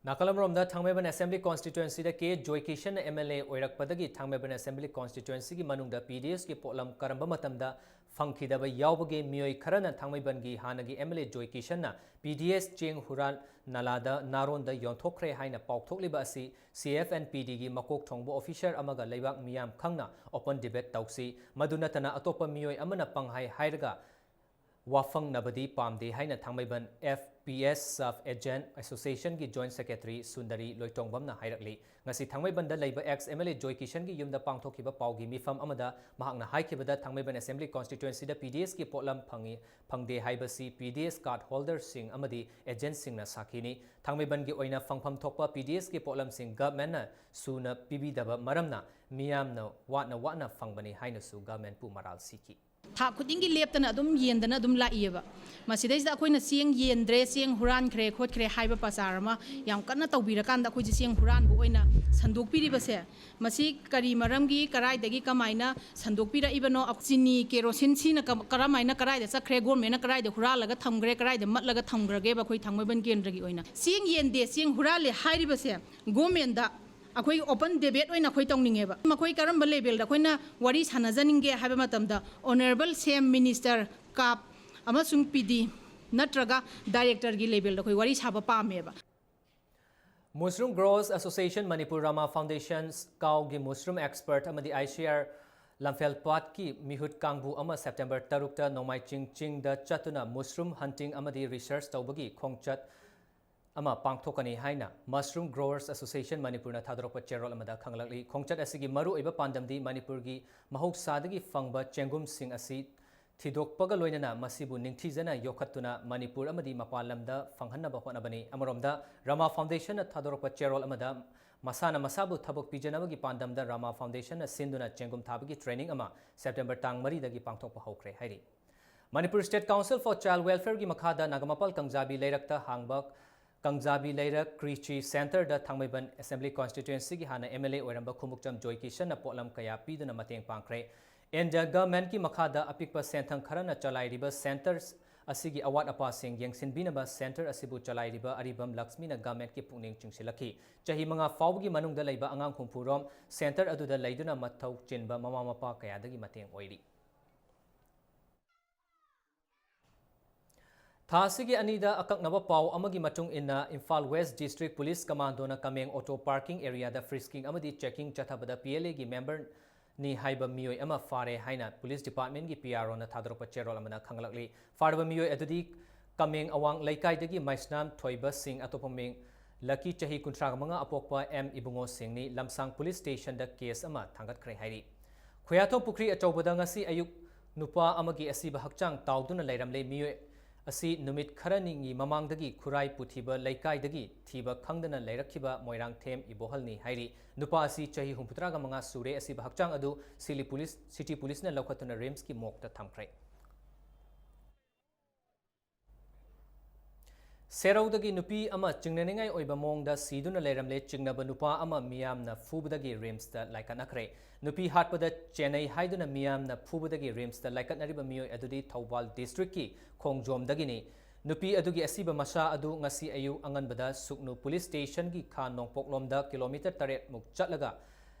ꯅꯥꯀꯜ ꯑꯃꯔꯣꯝꯗ ꯊꯥꯡꯃꯩꯕꯟ Assembly Constituencyꯗ ꯀꯦ ꯖꯣꯏꯀꯤꯁꯟꯅ MLA ꯑꯣꯏꯔꯛꯄꯗꯒꯤ ꯊꯥꯡꯃꯩꯕꯟ Assembly Constituencyꯒꯤ ꯃꯅꯨꯡꯗ PDSꯀꯤ ꯄꯣꯠꯂꯝ ꯀꯔꯝꯕ ꯃꯇꯝꯗ ꯐꯪꯈꯤꯗꯕ ꯌꯥꯎꯕꯒꯦ? ꯃꯤꯑꯣꯏ ꯈꯔꯅ ꯊꯥꯡꯃꯩꯕꯟꯒꯤ ꯍꯥꯟꯅꯒꯤ MLA ꯖꯣꯏꯀꯤꯁꯟꯅ PDS ꯆꯦꯡ ꯍꯨꯔꯥꯟ ꯅꯂꯥꯗ ꯅꯥꯔꯣꯟꯗ ꯌꯣꯟꯊꯣꯛꯈ꯭ꯔꯦ ꯍꯥꯏꯅ ꯄꯥꯎꯊꯣꯛꯂꯤꯕ ꯑꯁꯤ CFNPDꯒꯤ ꯃꯀꯣꯛ ꯊꯣꯡꯕ officer ꯑꯃꯒ ꯂꯩꯕꯥꯛ ꯃꯤꯌꯥꯝ ꯈꯪꯅ open debate ꯇꯧꯁꯤ꯫ ꯃꯗꯨ ꯅꯠꯇꯅ ꯑꯇꯣꯞꯄ ꯃꯤꯑꯣꯏ ꯑꯃꯅ ꯄꯪꯍꯥꯏ ꯍꯥꯏꯔꯒ ꯋꯥꯐꯪꯅꯕꯗꯤ ꯄꯥꯝꯗꯦ ꯍꯥꯏꯅ ꯊꯥꯡꯃꯩꯕꯟ FPS Sub Agent Associationꯒꯤ Joint Secretary Sundari ꯂꯣꯏꯇꯣꯡꯕꯝꯅ ꯍꯥꯏꯔꯛꯂꯤ꯫ ꯉꯁꯤ ꯊꯥꯡꯃꯩꯕꯟꯗ ꯂꯩꯕ ex MLA ꯖꯣꯏꯀꯤꯁꯟꯒꯤ ꯌꯨꯝꯗ ꯄꯥꯡꯊꯣꯛꯈꯤꯕ ꯄꯥꯎꯒꯤ ꯃꯤꯐꯝ ꯑꯃꯗ ꯃꯍꯥꯛꯅ ꯍꯥꯏꯈꯤꯕꯗ, ꯊꯥꯡꯃꯩꯕꯟ Assembly Constituencyꯗ PDSꯀꯤ ꯄꯣꯠꯂꯝ ꯐꯪꯉꯤ, ꯐꯪꯗꯦ ꯍꯥꯏꯕꯁꯤ PDS card holderꯁꯤꯡ ꯑꯃꯗꯤ agentꯁꯤꯡꯅ ꯁꯥꯈꯤꯅꯤ꯫ ꯊꯥꯡꯃꯩꯕꯟꯒꯤ ꯑꯣꯏꯅ ꯐꯪꯐꯝ ꯊꯣꯛꯄ PDSꯀꯤ ꯄꯣꯠꯂꯝꯁꯤꯡ governmentꯅ ꯁꯨꯅ ꯄꯤꯕꯤꯗꯕ ꯃꯔꯝꯅ ꯃꯤꯌꯥꯝꯅ ꯋꯥꯠꯅ ꯋꯥꯠꯅ ꯐꯪꯕꯅꯤ ꯍꯥꯏꯅꯁꯨ governmentꯄꯨ ꯃꯔꯥꯜ ꯁꯤꯈꯤ꯫ ꯊꯥ ꯈꯨꯗꯤꯡꯒꯤ ꯂꯦꯞꯇꯅ ꯑꯗꯨꯝ ꯌꯦꯟꯗꯅ ꯑꯗꯨꯝ ꯂꯥꯛꯏꯑꯕ꯫ ꯃꯁꯤꯗꯩꯁꯤꯗ ꯑꯩꯈꯣꯏꯅ ꯆꯦꯡ ꯌꯦꯟꯗ꯭ꯔꯦ, ꯆꯦꯡ ꯍꯨꯔꯥꯟꯈ꯭ꯔꯦ ꯈꯣꯠꯈ꯭ꯔꯦ ꯍꯥꯏꯕ ꯄ꯭ꯔꯆꯥꯔ ꯑꯃ ꯌꯥꯝ ꯀꯟꯅ ꯇꯧꯕꯤꯔꯀꯥꯟꯗ ꯑꯩꯈꯣꯏꯁꯦ ꯆꯦꯡ ꯍꯨꯔꯥꯟꯕ ꯑꯣꯏꯅ ꯁꯟꯗꯣꯛꯄꯤꯔꯤꯕꯁꯦ, ꯃꯁꯤ ꯀꯔꯤ ꯃꯔꯝꯒꯤ, ꯀꯔꯥꯏꯗꯒꯤ, ꯀꯃꯥꯏꯅ ꯁꯟꯗꯣꯛꯄꯤꯔꯛꯏꯕꯅꯣ? ꯆꯤꯅꯤ, ꯀꯦꯔꯣꯁꯤꯟ ꯁꯤꯅ ꯀꯔꯝ-, ꯀꯔꯝꯍꯥꯏꯅ ꯀꯔꯥꯏꯗ ꯆꯠꯈ꯭ꯔꯦ? ꯒꯣꯔꯃꯦꯟꯅ ꯀꯔꯥꯏꯗ ꯍꯨꯔꯥꯜꯂꯒ ꯊꯝꯈ꯭ꯔꯦ, ꯀꯔꯥꯏꯗ ꯃꯠꯂꯒ ꯊꯝꯈ꯭ꯔꯒꯦꯕ? ꯑꯩꯈꯣꯏ ꯊꯥꯡꯃꯩꯕꯟ ꯀꯦꯟꯗ꯭ꯔꯒꯤ ꯑꯣꯏꯅ ꯆꯦꯡ ꯌꯦꯟꯗꯦ, ꯆꯦꯡ ꯍꯨꯔꯥꯜꯂꯦ ꯍꯥꯏꯔꯤꯕꯁꯦ ꯒꯣꯔꯃꯦꯟꯗ ꯑꯩꯈꯣꯏ open debate ꯑꯣꯏꯅ ꯑꯩꯈꯣꯏ ꯇꯧꯅꯤꯡꯉꯦꯕ꯫ ꯃꯈꯣꯏ ꯀꯔꯝꯕ levelꯗ ꯑꯩꯈꯣꯏꯅ ꯋꯥꯔꯤ ꯁꯥꯟꯅꯖꯅꯤꯡꯒꯦ ꯍꯥꯏꯕ ꯃꯇꯝꯗ Honourable C M, Minister, CAB ꯑꯃꯁꯨꯡ P D ꯅꯠꯇ꯭ꯔꯒ directorꯒꯤ levelꯗ ꯑꯩꯈꯣꯏ ꯋꯥꯔꯤ ꯁꯥꯕ ꯄꯥꯝꯃꯦꯕ꯫ Mushroom Growers Association Manipur, Rama Foundation, ꯀꯥꯎꯒꯤ mushroom expert ꯑꯃꯗꯤ I C R ꯂꯝꯐꯦꯜꯄꯥꯠꯀꯤ ꯃꯤꯍꯨꯠ ꯀꯥꯡꯕꯨ ꯑꯃ September ꯇꯔꯨꯛꯇ ꯅꯣꯡꯃꯥꯏꯆꯤꯡ ꯆꯤꯡꯗ ꯆꯠꯇꯨꯅ mushroom hunting ꯑꯃꯗꯤ research ꯇꯧꯕꯒꯤ ꯈꯣꯡꯆꯠ ꯑꯃ ꯄꯥꯡꯊꯣꯛꯀꯅꯤ ꯍꯥꯏꯅ Mushroom Growers Association ꯃꯅꯤꯄꯨꯔꯅ ꯊꯥꯗꯣꯔꯛꯄ ꯆꯦꯔꯣꯜ ꯑꯃꯗ ꯈꯪꯂꯛꯂꯤ꯫ ꯈꯣꯡꯆꯠ ꯑꯁꯤꯒꯤ ꯃꯔꯨꯑꯣꯏꯕ ꯄꯥꯟꯗꯝꯗꯤ ꯃꯅꯤꯄꯨꯔꯒꯤ ꯃꯍꯧꯁꯥꯗꯒꯤ ꯐꯪꯕ ꯆꯦꯡꯒꯨꯝꯁꯤꯡ ꯑꯁꯤ ꯊꯤꯗꯣꯛꯄꯒ ꯂꯣꯏꯅꯅ ꯃꯁꯤꯕꯨ ꯅꯤꯡꯊꯤꯖꯅ ꯌꯣꯛꯈꯠꯇꯨꯅ ꯃꯅꯤꯄꯨꯔ ꯑꯃꯗꯤ ꯃꯄꯥꯟ ꯂꯝꯗ ꯐꯪꯍꯟꯅꯕ ꯍꯣꯠꯅꯕꯅꯤ꯫ ꯑꯃꯔꯣꯝꯗ, ꯔꯃꯥ ꯐꯥꯎꯟꯗꯦꯁꯟꯅ ꯊꯥꯗꯣꯔꯛꯄ ꯆꯦꯔꯣꯜ ꯑꯃꯗ ꯃꯁꯥꯅ ꯃꯁꯥꯕꯨ ꯊꯕꯛ ꯄꯤꯖꯅꯕꯒꯤ ꯄꯥꯟꯗꯝꯗ ꯔꯃꯥ ꯐꯥꯎꯟꯗꯦꯁꯟꯅ ꯁꯤꯟꯗꯨꯅ ꯆꯦꯡꯒꯨꯝ ꯊꯥꯕꯒꯤ training ꯑꯃ September ꯇꯥꯡ ꯃꯔꯤꯗꯒꯤ ꯄꯥꯡꯊꯣꯛꯄ ꯍꯧꯈ꯭ꯔꯦ ꯍꯥꯏꯔꯤ꯫ Manipur State Council for Child Welfareꯒꯤ ꯃꯈꯥꯗ ꯅꯥꯒꯥꯃꯄꯥꯜ ꯀꯪꯖꯥꯕꯤ ꯂꯩꯔꯛꯇ ꯍꯥꯡꯕ ꯀꯪꯖꯥꯕꯤ ꯂꯩꯔꯛ ꯀ꯭ꯔꯤꯆꯤ ꯁꯦꯟꯇꯔꯗ ꯊꯥꯡꯃꯩꯕꯟ ꯑꯦꯁꯦꯝꯕ꯭ꯂꯤ ꯀꯣꯟꯁꯇꯤꯇ꯭ꯋꯦꯟꯁꯤꯒꯤ ꯍꯥꯟꯅ M L A ꯑꯣꯏꯔꯝꯕ ꯈꯨꯃꯨꯛꯆꯝ ꯖꯣꯏꯀꯤꯁꯟꯅ ꯄꯣꯠꯂꯝ ꯀꯌꯥ ꯄꯤꯗꯨꯅ ꯃꯇꯦꯡ ꯄꯥꯡꯈ꯭ꯔꯦ꯫ India Governmentꯀꯤ ꯃꯈꯥꯗ ꯑꯄꯤꯛꯄ ꯁꯦꯟꯊꯪ ꯈꯔꯅ ꯆꯂꯥꯏꯔꯤꯕ ꯁꯦꯟꯇꯔ ꯑꯁꯤꯒꯤ ꯑꯋꯥꯠ ꯑꯄꯥꯁꯤꯡ ꯌꯦꯡꯁꯤꯟꯕꯤꯅꯕ ꯁꯦꯟꯇꯔ ꯑꯁꯤꯕꯨ ꯆꯂꯥꯏꯔꯤꯕ ꯑꯔꯤꯕꯝ ꯂꯛꯁꯃꯤꯅ ꯒꯚꯔꯟꯃꯦꯟꯠꯀꯤ ꯄꯨꯛꯅꯤꯡ ꯆꯤꯡꯁꯤꯜꯂꯛꯈꯤ꯫ ꯆꯍꯤ ꯃꯉꯥ ꯐꯥꯎꯕꯒꯤ ꯃꯅꯨꯡꯗ ꯂꯩꯕ ꯑꯉꯥꯡ ꯍꯨꯝꯐꯨ ꯔꯣꯝ ꯁꯦꯟꯇꯔ ꯑꯗꯨꯗ ꯂꯩꯗꯨꯅ ꯃꯊꯧ ꯆꯤꯟꯕ ꯃꯃꯥ ꯃꯄꯥ ꯀꯌꯥꯗꯒꯤ ꯃꯇꯦꯡ ꯑꯣꯏꯔꯤ꯫ ꯊꯥ ꯑꯁꯤꯒꯤ ꯑꯅꯤꯗ ꯑꯀꯛꯅꯕ ꯄꯥꯎ ꯑꯃꯒꯤ ꯃꯇꯨꯡ ꯏꯟꯅ, Imphal West District Police Commandoꯅ ꯀꯃꯦꯡ auto parking areaꯗ frisking ꯑꯃꯗꯤ checking ꯆꯠꯊꯕꯗ P L Aꯒꯤ memberꯅꯤ ꯍꯥꯏꯕ ꯃꯤꯑꯣꯏ ꯑꯃ ꯐꯥꯔꯦ ꯍꯥꯏꯅ Police Departmentꯀꯤ P R Oꯅ ꯊꯥꯗꯣꯔꯛꯄ ꯆꯦꯔꯣꯜ ꯑꯃꯅ ꯈꯪꯂꯛꯂꯤ꯫ ꯐꯥꯔꯕ ꯃꯤꯑꯣꯏ ꯑꯗꯨꯗꯤ ꯀꯃꯦꯡ ꯑꯋꯥꯡ ꯂꯩꯀꯥꯏꯗꯒꯤ ꯃꯩꯁꯅꯥꯝ ꯊꯣꯏꯕ ꯁꯤꯡ, ꯑꯇꯣꯞꯄ ꯃꯤꯡ ꯂꯛꯀꯤ, ꯆꯍꯤ ꯀꯨꯟꯊ꯭ꯔꯥ ꯃꯉꯥ, ꯑꯄꯣꯛꯄ ꯑꯦꯝ ꯏꯕꯨꯡꯉꯣ ꯁꯤꯡꯅꯤ꯫ ꯂꯝꯁꯥꯡ Police Stationꯗ case ꯑꯃ ꯊꯥꯡꯒꯠꯈ꯭ꯔꯦ ꯍꯥꯏꯔꯤ꯫ ꯈꯨꯌꯥꯊꯣꯡ ꯄꯨꯈ꯭ꯔꯤ ꯑꯆꯧꯕꯗ ꯉꯁꯤ ꯑꯌꯨꯛ ꯅꯨꯄꯥ ꯑꯃꯒꯤ ꯑꯁꯤꯕ ꯍꯛꯆꯥꯡ ꯇꯥꯎꯗꯨꯅ ꯂꯩꯔꯝꯂꯦ꯫ ꯃꯤꯑꯣꯏ ꯑꯁꯤ ꯅꯨꯃꯤꯠ ꯈꯔꯅꯤꯒꯤ ꯃꯃꯥꯡꯗꯒꯤ ꯈꯨꯔꯥꯏ ꯄꯨꯊꯤꯕ ꯂꯩꯀꯥꯏꯗꯒꯤ ꯊꯤꯕ ꯈꯪꯗꯅ ꯂꯩꯔꯛꯈꯤꯕ ꯃꯣꯏꯔꯥꯡꯊꯦꯝ ꯏꯕꯣꯍꯜꯅꯤ ꯍꯥꯏꯔꯤ꯫ ꯅꯨꯄꯥ ꯑꯁꯤ ꯆꯍꯤ ꯍꯨꯝꯐꯨꯇꯔꯥꯒ ꯃꯉꯥ ꯁꯨꯔꯦ꯫ ꯑꯁꯤꯕ ꯍꯛꯆꯥꯡ ꯑꯗꯨ ꯁꯤꯂꯤ ꯄꯨꯂꯤꯁ, City Policeꯅ ꯂꯧꯈꯠꯇꯨꯅ RIMSꯀꯤ morgueꯇ ꯊꯝꯈ꯭ꯔꯦ꯫ ꯁꯦꯔꯧꯗꯒꯤ ꯅꯨꯄꯤ ꯑꯃ ꯆꯤꯡꯅꯅꯤꯡꯉꯥꯏ ꯑꯣꯏꯕ ꯃꯑꯣꯡꯗ ꯁꯤꯗꯨꯅ ꯂꯩꯔꯝꯂꯦ꯫ ꯆꯤꯡꯅꯕ ꯅꯨꯄꯥ ꯑꯃ ꯃꯤꯌꯥꯝꯅ ꯐꯨꯕꯗꯒꯤ RIMSꯇ ꯂꯥꯏꯀꯠꯅꯈ꯭ꯔꯦ꯫ ꯅꯨꯄꯤ ꯍꯥꯠꯄꯗ ꯆꯦꯟꯅꯩ ꯍꯥꯏꯗꯨꯅ ꯃꯤꯌꯥꯝꯅ ꯐꯨꯕꯗꯒꯤ RIMSꯇ ꯂꯥꯏꯀꯠꯅꯔꯤꯕ ꯃꯤꯑꯣꯏ ꯑꯗꯨꯗꯤ ꯊꯧꯕꯥꯜ districtꯀꯤ ꯈꯣꯡꯖꯣꯝꯗꯒꯤꯅꯤ꯫ ꯅꯨꯄꯤ ꯑꯗꯨꯒꯤ ꯑꯁꯤꯕ ꯃꯁꯥ ꯑꯗꯨ ꯉꯁꯤ ꯑꯌꯨꯛ ꯑꯉꯟꯕꯗ ꯁꯨꯛꯅꯨ ꯄꯨꯂꯤꯁ ꯁ꯭ꯇꯦꯁꯟꯒꯤ ꯈꯥ ꯅꯣꯡꯄꯣꯛꯂꯣꯝꯗ ꯀꯤꯂꯣꯃꯤꯇꯔ ꯇꯔꯦꯠ ꯃꯨꯛ ꯆꯠꯂꯒ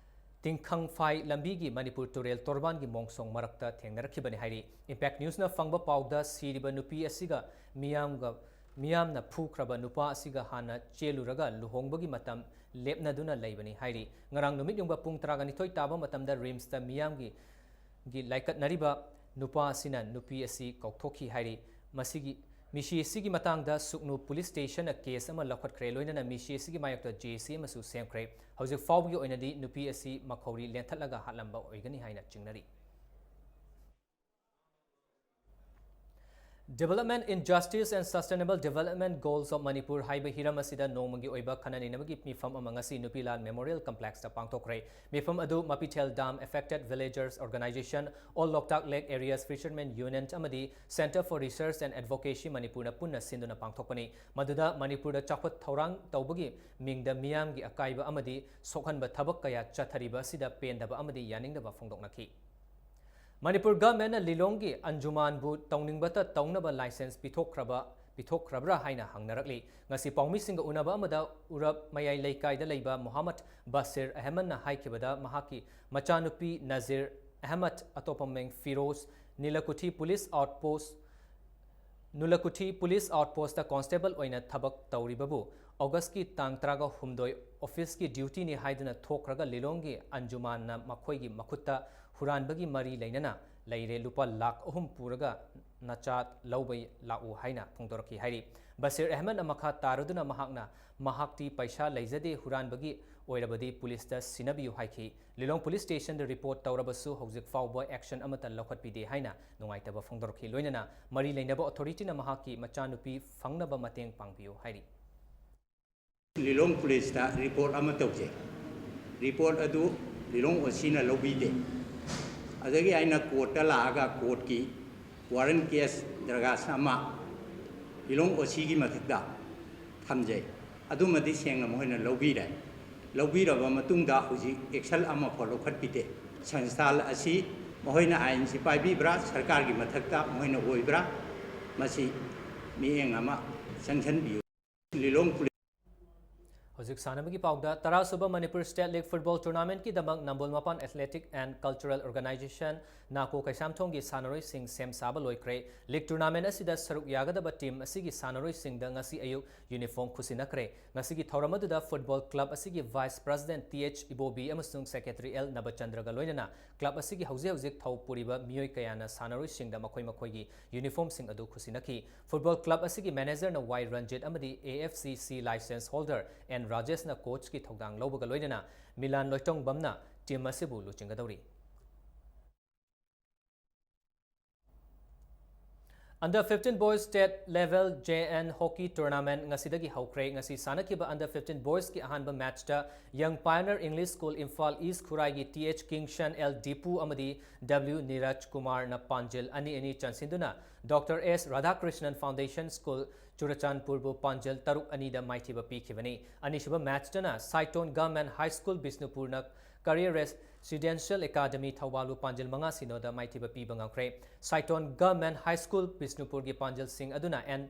ꯇꯤꯡꯈꯪꯐꯥꯏ ꯂꯝꯕꯤꯒꯤ ꯃꯅꯤꯄꯨꯔ ꯇꯨꯔꯦꯜ ꯇꯣꯔꯕꯥꯟꯒꯤ ꯃꯣꯡꯁꯣꯡ ꯃꯔꯛꯇ ꯊꯦꯡꯅꯔꯛꯈꯤꯕꯅꯤ ꯍꯥꯏꯔꯤ꯫ ꯏꯝꯄꯦꯛ ꯅ꯭ꯌꯨꯁꯅ ꯐꯪꯕ ꯄꯥꯎꯗ ꯁꯤꯔꯤꯕ ꯅꯨꯄꯤ ꯑꯁꯤꯒ ꯃꯤꯌꯥꯝꯒ, ꯃꯤꯌꯥꯝꯅ ꯐꯨꯈ꯭ꯔꯕ ꯅꯨꯄꯥ ꯑꯁꯤꯒ ꯍꯥꯟꯅ ꯆꯦꯜꯂꯨꯔꯒ ꯂꯨꯍꯣꯡꯕꯒꯤ ꯃꯇꯝ ꯂꯦꯞꯅꯗꯨꯅ ꯂꯩꯕꯅꯤ ꯍꯥꯏꯔꯤ꯫ ꯉꯔꯥꯡ ꯅꯨꯃꯤꯠ ꯌꯨꯡꯕ ꯄꯨꯡ ꯇꯔꯥꯒ ꯅꯤꯊꯣꯏ ꯇꯥꯕ ꯃꯇꯝꯗ ꯔꯤꯝꯁꯇ ꯃꯤꯌꯥꯝꯒꯤ ꯒꯤ ꯂꯥꯏꯀꯠꯅꯔꯤꯕ ꯅꯨꯄꯥ ꯑꯁꯤꯅ ꯅꯨꯄꯤ ꯑꯁꯤ ꯀꯧꯊꯣꯛꯈꯤ ꯍꯥꯏꯔꯤ꯫ ꯃꯁꯤꯒꯤ, ꯃꯤꯁꯤ ꯑꯁꯤꯒꯤ ꯃꯇꯥꯡꯗ ꯁꯨꯛꯅꯨ ꯄꯨꯂꯤꯁ ꯁ꯭ꯇꯦꯁꯟꯅ ꯀꯦꯁ ꯑꯃ ꯂꯧꯈꯠꯈ꯭ꯔꯦ, ꯂꯣꯏꯅꯅ ꯃꯤꯁꯤ ꯑꯁꯤꯒꯤ ꯃꯥꯌꯣꯛꯇ ꯖꯦ ꯁꯤ ꯑꯃꯁꯨ ꯁꯦꯝꯈ꯭ꯔꯦ꯫ ꯍꯧꯖꯤꯛ ꯐꯥꯎꯕꯒꯤ ꯑꯣꯏꯅꯗꯤ ꯅꯨꯄꯤ ꯑꯁꯤ ꯃꯈꯧꯔꯤ ꯂꯦꯟꯊꯠꯂꯒ ꯍꯥꯠꯂꯝꯕ ꯑꯣꯏꯒꯅꯤ ꯍꯥꯏꯅ ꯆꯤꯡꯅꯔꯤ꯫ Development in Justice and Sustainable Development Goals of Manipur ꯍꯥꯏꯕ ꯍꯤꯔꯝ ꯑꯁꯤꯗ ꯅꯣꯡꯃꯒꯤ ꯑꯣꯏꯕ ꯈꯟꯅ ꯅꯩꯅꯕꯒꯤ ꯃꯤꯐꯝ ꯑꯃ ꯉꯁꯤ ꯅꯨꯄꯤꯂꯥꯜ ꯃꯦꯃꯣꯔꯤꯌꯦꯜ ꯀꯝꯄ꯭ꯂꯦꯛꯁꯇ ꯄꯥꯡꯊꯣꯛꯈ꯭ꯔꯦ꯫ ꯃꯤꯐꯝ ꯑꯗꯨ ꯃꯄꯤꯊꯦꯜ ꯗꯥꯝ ꯑꯦꯐꯦꯛꯇꯦꯗ ꯚꯤꯂꯦꯖꯔꯁ ꯑꯣꯔꯒꯅꯥꯏꯖꯦꯁꯟ, ꯑꯣꯜ ꯂꯣꯛꯇꯥꯛ ꯂꯦꯛ ꯑꯦꯔꯤꯌꯥꯁ ꯐꯤꯁꯔꯃꯦꯟ ꯌꯨꯅꯤꯌꯟ ꯑꯃꯗꯤ Centre for Research and Advocacy ꯃꯅꯤꯄꯨꯔꯅ ꯄꯨꯟꯅ ꯁꯤꯟꯗꯨꯅ ꯄꯥꯡꯊꯣꯛꯄꯅꯤ꯫ ꯃꯗꯨꯗ ꯃꯅꯤꯄꯨꯔꯗ ꯆꯥꯎꯈꯠ ꯊꯧꯔꯥꯡ ꯇꯧꯕꯒꯤ ꯃꯤꯡꯗ ꯃꯤꯌꯥꯝꯒꯤ ꯑꯀꯥꯏꯕ ꯑꯃꯗꯤ ꯁꯣꯛꯍꯟꯕ ꯊꯕꯛ ꯀꯌꯥ ꯆꯠꯊꯔꯤꯕ ꯑꯁꯤꯗ ꯄꯦꯟꯗꯕ ꯑꯃꯗꯤ ꯌꯥꯅꯤꯡꯗꯕ ꯐꯣꯡꯗꯣꯛꯅꯈꯤ꯫ ꯃꯅꯤꯄꯨꯔ ꯒꯚꯔꯟꯃꯦꯟꯠꯅ ꯂꯤꯂꯣꯡꯒꯤ ꯑꯟꯖꯨꯃꯥꯟꯕꯨ ꯇꯧꯅꯤꯡꯕꯇ ꯇꯧꯅꯕ ꯂꯥꯏꯁꯦꯟꯁ ꯄꯤꯊꯣꯛꯈ꯭ꯔꯕ, ꯄꯤꯊꯣꯛꯈ꯭ꯔꯕ꯭ꯔꯥ ꯍꯥꯏꯅ ꯍꯪꯅꯔꯛꯂꯤ꯫ ꯉꯁꯤ ꯄꯥꯎꯃꯤꯁꯤꯡꯒ ꯎꯅꯕ ꯑꯃꯗ ꯎꯔꯞ ꯃꯌꯥꯏ ꯂꯩꯀꯥꯏꯗ ꯂꯩꯕ ꯃꯣꯍꯝꯃꯗ ꯕꯁꯤꯔ ꯑꯍꯃꯗꯅ ꯍꯥꯏꯈꯤꯕꯗ, ꯃꯍꯥꯛꯀꯤ ꯃꯆꯥꯅꯨꯄꯤ ꯅꯖꯤꯔ ꯑꯍꯃꯗ, ꯑꯇꯣꯞꯄ ꯃꯃꯤꯡ ꯐꯤꯔꯣꯖ, ꯅꯤꯂꯀꯨꯊꯤ ꯄꯨꯂꯤꯁ ꯑꯥꯎꯠꯄꯣꯁ, ꯅꯨꯂꯀꯨꯊꯤ ꯄꯨꯂꯤꯁ ꯑꯥꯎꯠꯄꯣꯁꯇ ꯀꯣꯟꯁꯇꯦꯕꯜ ꯑꯣꯏꯅ ꯊꯕꯛ ꯇꯧꯔꯤꯕꯕꯨ ꯑꯣꯒꯁꯀꯤ ꯇꯥꯡ ꯇꯔꯥꯒ ꯍꯨꯝꯗꯣꯏ ꯑꯣꯐꯤꯁꯀꯤ ꯗ꯭ꯌꯨꯇꯤꯅꯤ ꯍꯥꯏꯗꯨꯅ ꯊꯣꯛꯈ꯭ꯔꯒ ꯂꯤꯂꯣꯡꯒꯤ ꯑꯟꯖꯨꯃꯥꯟꯅ ꯃꯈꯣꯏꯒꯤ ꯃꯈꯨꯠꯇ ꯍꯨꯔꯥꯟꯕꯒꯤ ꯃꯔꯤ ꯂꯩꯅꯅ ꯂꯩꯔꯦ, ꯂꯨꯄꯥ ꯂꯥꯈ ꯑꯍꯨꯝ ꯄꯨꯔꯒ ꯅꯆꯥ ꯂꯧꯕ ꯂꯥꯛꯎ ꯍꯥꯏꯅ ꯐꯣꯡꯗꯣꯔꯛꯈꯤ ꯍꯥꯏꯔꯤ꯫ ꯕꯁꯤꯔ ꯑꯍꯃꯗꯅ ꯃꯈꯥ ꯇꯥꯔꯗꯨꯅ ꯃꯍꯥꯛꯅ, ꯃꯍꯥꯛꯇꯤ ꯄꯩꯁꯥ ꯂꯩꯖꯗꯦ, ꯍꯨꯔꯥꯟꯕꯒꯤ ꯑꯣꯏꯔꯕꯗꯤ ꯄꯨꯂꯤꯁꯇ ꯁꯤꯟꯅꯕꯤꯌꯨ ꯍꯥꯏꯈꯤ꯫ ꯂꯤꯂꯣꯡ ꯄꯨꯂꯤꯁ ꯁ꯭ꯇꯦꯁꯟꯗ ꯔꯤꯄꯣꯔꯠ ꯇꯧꯔꯕꯁꯨ ꯍꯧꯖꯤꯛ ꯐꯥꯎꯕ ꯑꯦꯛꯁꯟ ꯑꯃꯠꯇ ꯂꯧꯈꯠꯄꯤꯗꯦ ꯍꯥꯏꯅ ꯅꯨꯡꯉꯥꯏꯇꯕ ꯐꯣꯡꯗꯣꯔꯛꯈꯤ꯫ ꯂꯣꯏꯅꯅ ꯃꯔꯤ ꯂꯩꯅꯕ ꯑꯣꯊꯣꯔꯤꯇꯤꯅ ꯃꯍꯥꯛꯀꯤ ꯃꯆꯥꯅꯨꯄꯤ ꯐꯪꯅꯕ ꯃꯇꯦꯡ ꯄꯥꯡꯕꯤꯌꯨ ꯍꯥꯏꯔꯤ꯫ ꯂꯤꯂꯣꯡ ꯄꯨꯂꯤꯁꯇ ꯔꯤꯄꯣꯔꯠ ꯑꯃ ꯇꯧꯖꯩ꯫ ꯔꯤꯄꯣꯔꯠ ꯑꯗꯨ ꯂꯤꯂꯣꯡ ꯑꯣ ꯁꯤꯅ ꯂꯧꯕꯤꯗꯦ꯫ ꯑꯗꯒꯤ ꯑꯩꯅ ꯀꯣꯔꯠꯇ ꯂꯥꯛꯑꯒ ꯀꯣꯔꯠꯀꯤ ꯋꯥꯔꯟ ꯀꯦꯁ ꯗꯔꯒꯥꯁ ꯑꯃ ꯂꯤꯂꯣꯡ ꯑꯣ ꯁꯤꯒꯤ ꯃꯊꯛꯇ ꯊꯝꯖꯩ꯫ ꯑꯗꯨꯃꯗꯤ ꯁꯦꯡꯅ ꯃꯈꯣꯏꯅ ꯂꯧꯕꯤꯔꯦ꯫ ꯂꯧꯕꯤꯔꯕ ꯃꯇꯨꯡꯗ ꯍꯧꯖꯤꯛ ꯑꯦꯛꯁꯟ ꯑꯃꯐꯥꯎ ꯂꯧꯈꯠꯄꯤꯗꯦ꯫ ꯁꯪꯁꯊꯥꯟ ꯑꯁꯤ ꯃꯈꯣꯏꯅ ꯑꯥꯏꯟꯁꯤ ꯄꯥꯏꯕꯤꯕ꯭ꯔꯥ, ꯁꯔꯀꯥꯔꯒꯤ ꯃꯊꯛꯇ ꯃꯈꯣꯏꯅ ꯑꯣꯏꯕ꯭ꯔꯥ, ꯃꯁꯤ ꯃꯤꯠꯌꯦꯡ ꯑꯃ ꯆꯪꯁꯤꯟꯕꯤꯌꯨ꯫ ꯂꯤꯂꯣꯡ ꯄꯨꯂꯤꯁ꯫ ꯍꯧꯖꯤꯛ ꯁꯥꯟꯅꯕꯒꯤ ꯄꯥꯎꯗ, ꯇꯔꯥꯁꯨꯕ ꯃꯅꯤꯄꯨꯔ ꯁ꯭ꯇꯦꯠ ꯂꯤꯒ ꯐꯨꯠꯕꯣꯜ ꯇꯣꯔꯅꯥꯃꯦꯟꯠꯀꯤꯗꯃꯛ ꯅꯝꯕꯣꯜ ꯃꯄꯥꯟ ꯑꯦꯊꯂꯦꯇꯤꯛ ꯑꯦꯟ ꯀꯜꯆꯔꯦꯜ ꯑꯣꯔꯒꯅꯥꯏꯖꯦꯁꯟ, ꯅꯥꯀꯣ ꯀꯩꯁꯥꯝꯊꯣꯡꯒꯤ ꯁꯥꯟꯅꯔꯣꯏꯁꯤꯡ ꯁꯦꯝ ꯁꯥꯕ ꯂꯣꯏꯈ꯭ꯔꯦ꯫ ꯂꯤꯒ ꯇꯣꯔꯅꯥꯃꯦꯟꯠ ꯑꯁꯤꯗ ꯁꯔꯨꯛ ꯌꯥꯒꯗꯕ ꯇꯤꯝ ꯑꯁꯤꯒꯤ ꯁꯥꯟꯅꯔꯣꯏꯁꯤꯡꯗ ꯉꯁꯤ ꯑꯌꯨꯛ ꯌꯨꯅꯤꯐꯣꯔꯝ ꯈꯨꯠꯁꯤꯟꯅꯈ꯭ꯔꯦ꯫ ꯉꯁꯤꯒꯤ ꯊꯧꯔꯝ ꯑꯗꯨꯗ ꯐꯨꯠꯕꯣꯜ ꯀ꯭ꯂꯕ ꯑꯁꯤꯒꯤ ꯚꯥꯏꯁ ꯄ꯭ꯔꯁꯤꯗꯦꯟꯠ ꯇꯤ ꯑꯩꯆ ꯏꯕꯣꯕꯤ ꯑꯃꯁꯨꯡ ꯁꯦꯀ꯭ꯔꯦꯇꯔꯤ ꯑꯦꯜ ꯅꯕꯆꯟꯗ꯭ꯔꯒ ꯂꯣꯏꯅꯅ ꯀ꯭ꯂꯕ ꯑꯁꯤꯒꯤ ꯍꯧꯖꯤꯛ ꯍꯧꯖꯤꯛ ꯊꯧ ꯄꯨꯔꯤꯕ ꯃꯤꯑꯣꯏ ꯀꯌꯥꯅ ꯁꯥꯟꯅꯔꯣꯏꯁꯤꯡꯗ ꯃꯈꯣꯏ ꯃꯈꯣꯏꯒꯤ ꯌꯨꯅꯤꯐꯣꯔꯝꯁꯤꯡ ꯑꯗꯨ ꯈꯨꯠꯁꯤꯟꯅꯈꯤ꯫ ꯐꯨꯠꯕꯣꯜ ꯀ꯭ꯂꯕ ꯑꯁꯤꯒꯤ ꯃꯦꯅꯦꯖꯔꯅ ꯋꯥꯏ ꯔꯟꯖꯤꯠ ꯑꯃꯗꯤ ꯑꯦ ꯑꯦꯐ ꯁꯤ ꯁꯤ ꯂꯥꯏꯁꯦꯟꯁ ꯍꯣꯜꯗꯔ ꯑꯦꯟ ꯔꯥꯖꯦꯁꯅ ꯀꯣꯆꯀꯤ ꯊꯧꯗꯥꯡ ꯂꯧꯕꯒ ꯂꯣꯏꯅꯅ ꯃꯤꯂꯥꯟ ꯂꯣꯏꯇꯣꯡꯕꯝꯅ ꯇꯤꯝ ꯑꯁꯤꯕꯨ ꯂꯨꯆꯤꯡꯒꯗꯧꯔꯤ꯫ Under fifteen Boys State Level J N Hockey Tournament ꯉꯁꯤꯗꯒꯤ ꯍꯧꯈ꯭ꯔꯦ꯫ ꯉꯁꯤ ꯁꯥꯟꯅꯈꯤꯕ Under fifteen Boysꯀꯤ ꯑꯍꯥꯟꯕ ꯃꯦꯠꯆꯇ Young Pioneer English School Imphal east ꯈꯨꯔꯥꯏꯒꯤ T H Kingson L Dipu ꯑꯃꯗꯤ ꯗꯕ꯭ꯂꯤꯎ ꯅꯤꯔꯖ ꯀꯨꯃꯥꯔꯅ ꯄꯥꯟꯖꯤꯜ ꯑꯅꯤ ꯑꯅꯤ ꯆꯟꯁꯤꯟꯗꯨꯅ doctor S Radhakrishnan foundation school ꯆꯨꯔꯆꯥꯟꯄꯨꯔꯕꯨ ꯄꯥꯟꯖꯤꯜ ꯇꯔꯨꯛ ꯑꯅꯤꯗ ꯃꯥꯏꯊꯤꯕ ꯄꯤꯈꯤꯕꯅꯤ꯫ ꯑꯅꯤꯁꯨꯕ ꯃꯦꯠꯆꯇꯅ ꯁꯥꯏꯇꯣꯟ ꯒꯚꯔꯟꯃꯦꯟꯠ ꯍꯥꯏ ꯁ꯭ꯀꯨꯜ ꯕꯤꯁꯅꯨꯄꯨꯔꯅ ꯀꯔꯤꯌꯔ ꯔꯦꯁꯤꯗꯦꯟꯁꯤꯌꯦꯜ ꯑꯦꯀꯥꯗꯃꯤ ꯊꯧꯕꯥꯜꯕꯨ ꯄꯥꯟꯖꯤꯜ ꯃꯉꯥ ꯁꯤꯅꯣꯗ ꯃꯥꯏꯊꯤꯕ ꯄꯤꯕ ꯉꯝꯈ꯭ꯔꯦ꯫ ꯁꯥꯏꯇꯣꯟ ꯒꯚꯔꯟꯃꯦꯟꯠ ꯍꯥꯏ ꯁ꯭ꯀꯨꯜ ꯕꯤꯁꯅꯨꯄꯨꯔꯒꯤ ꯄꯥꯟꯖꯤꯜꯁꯤꯡ ꯑꯗꯨꯅ ꯑꯦꯟ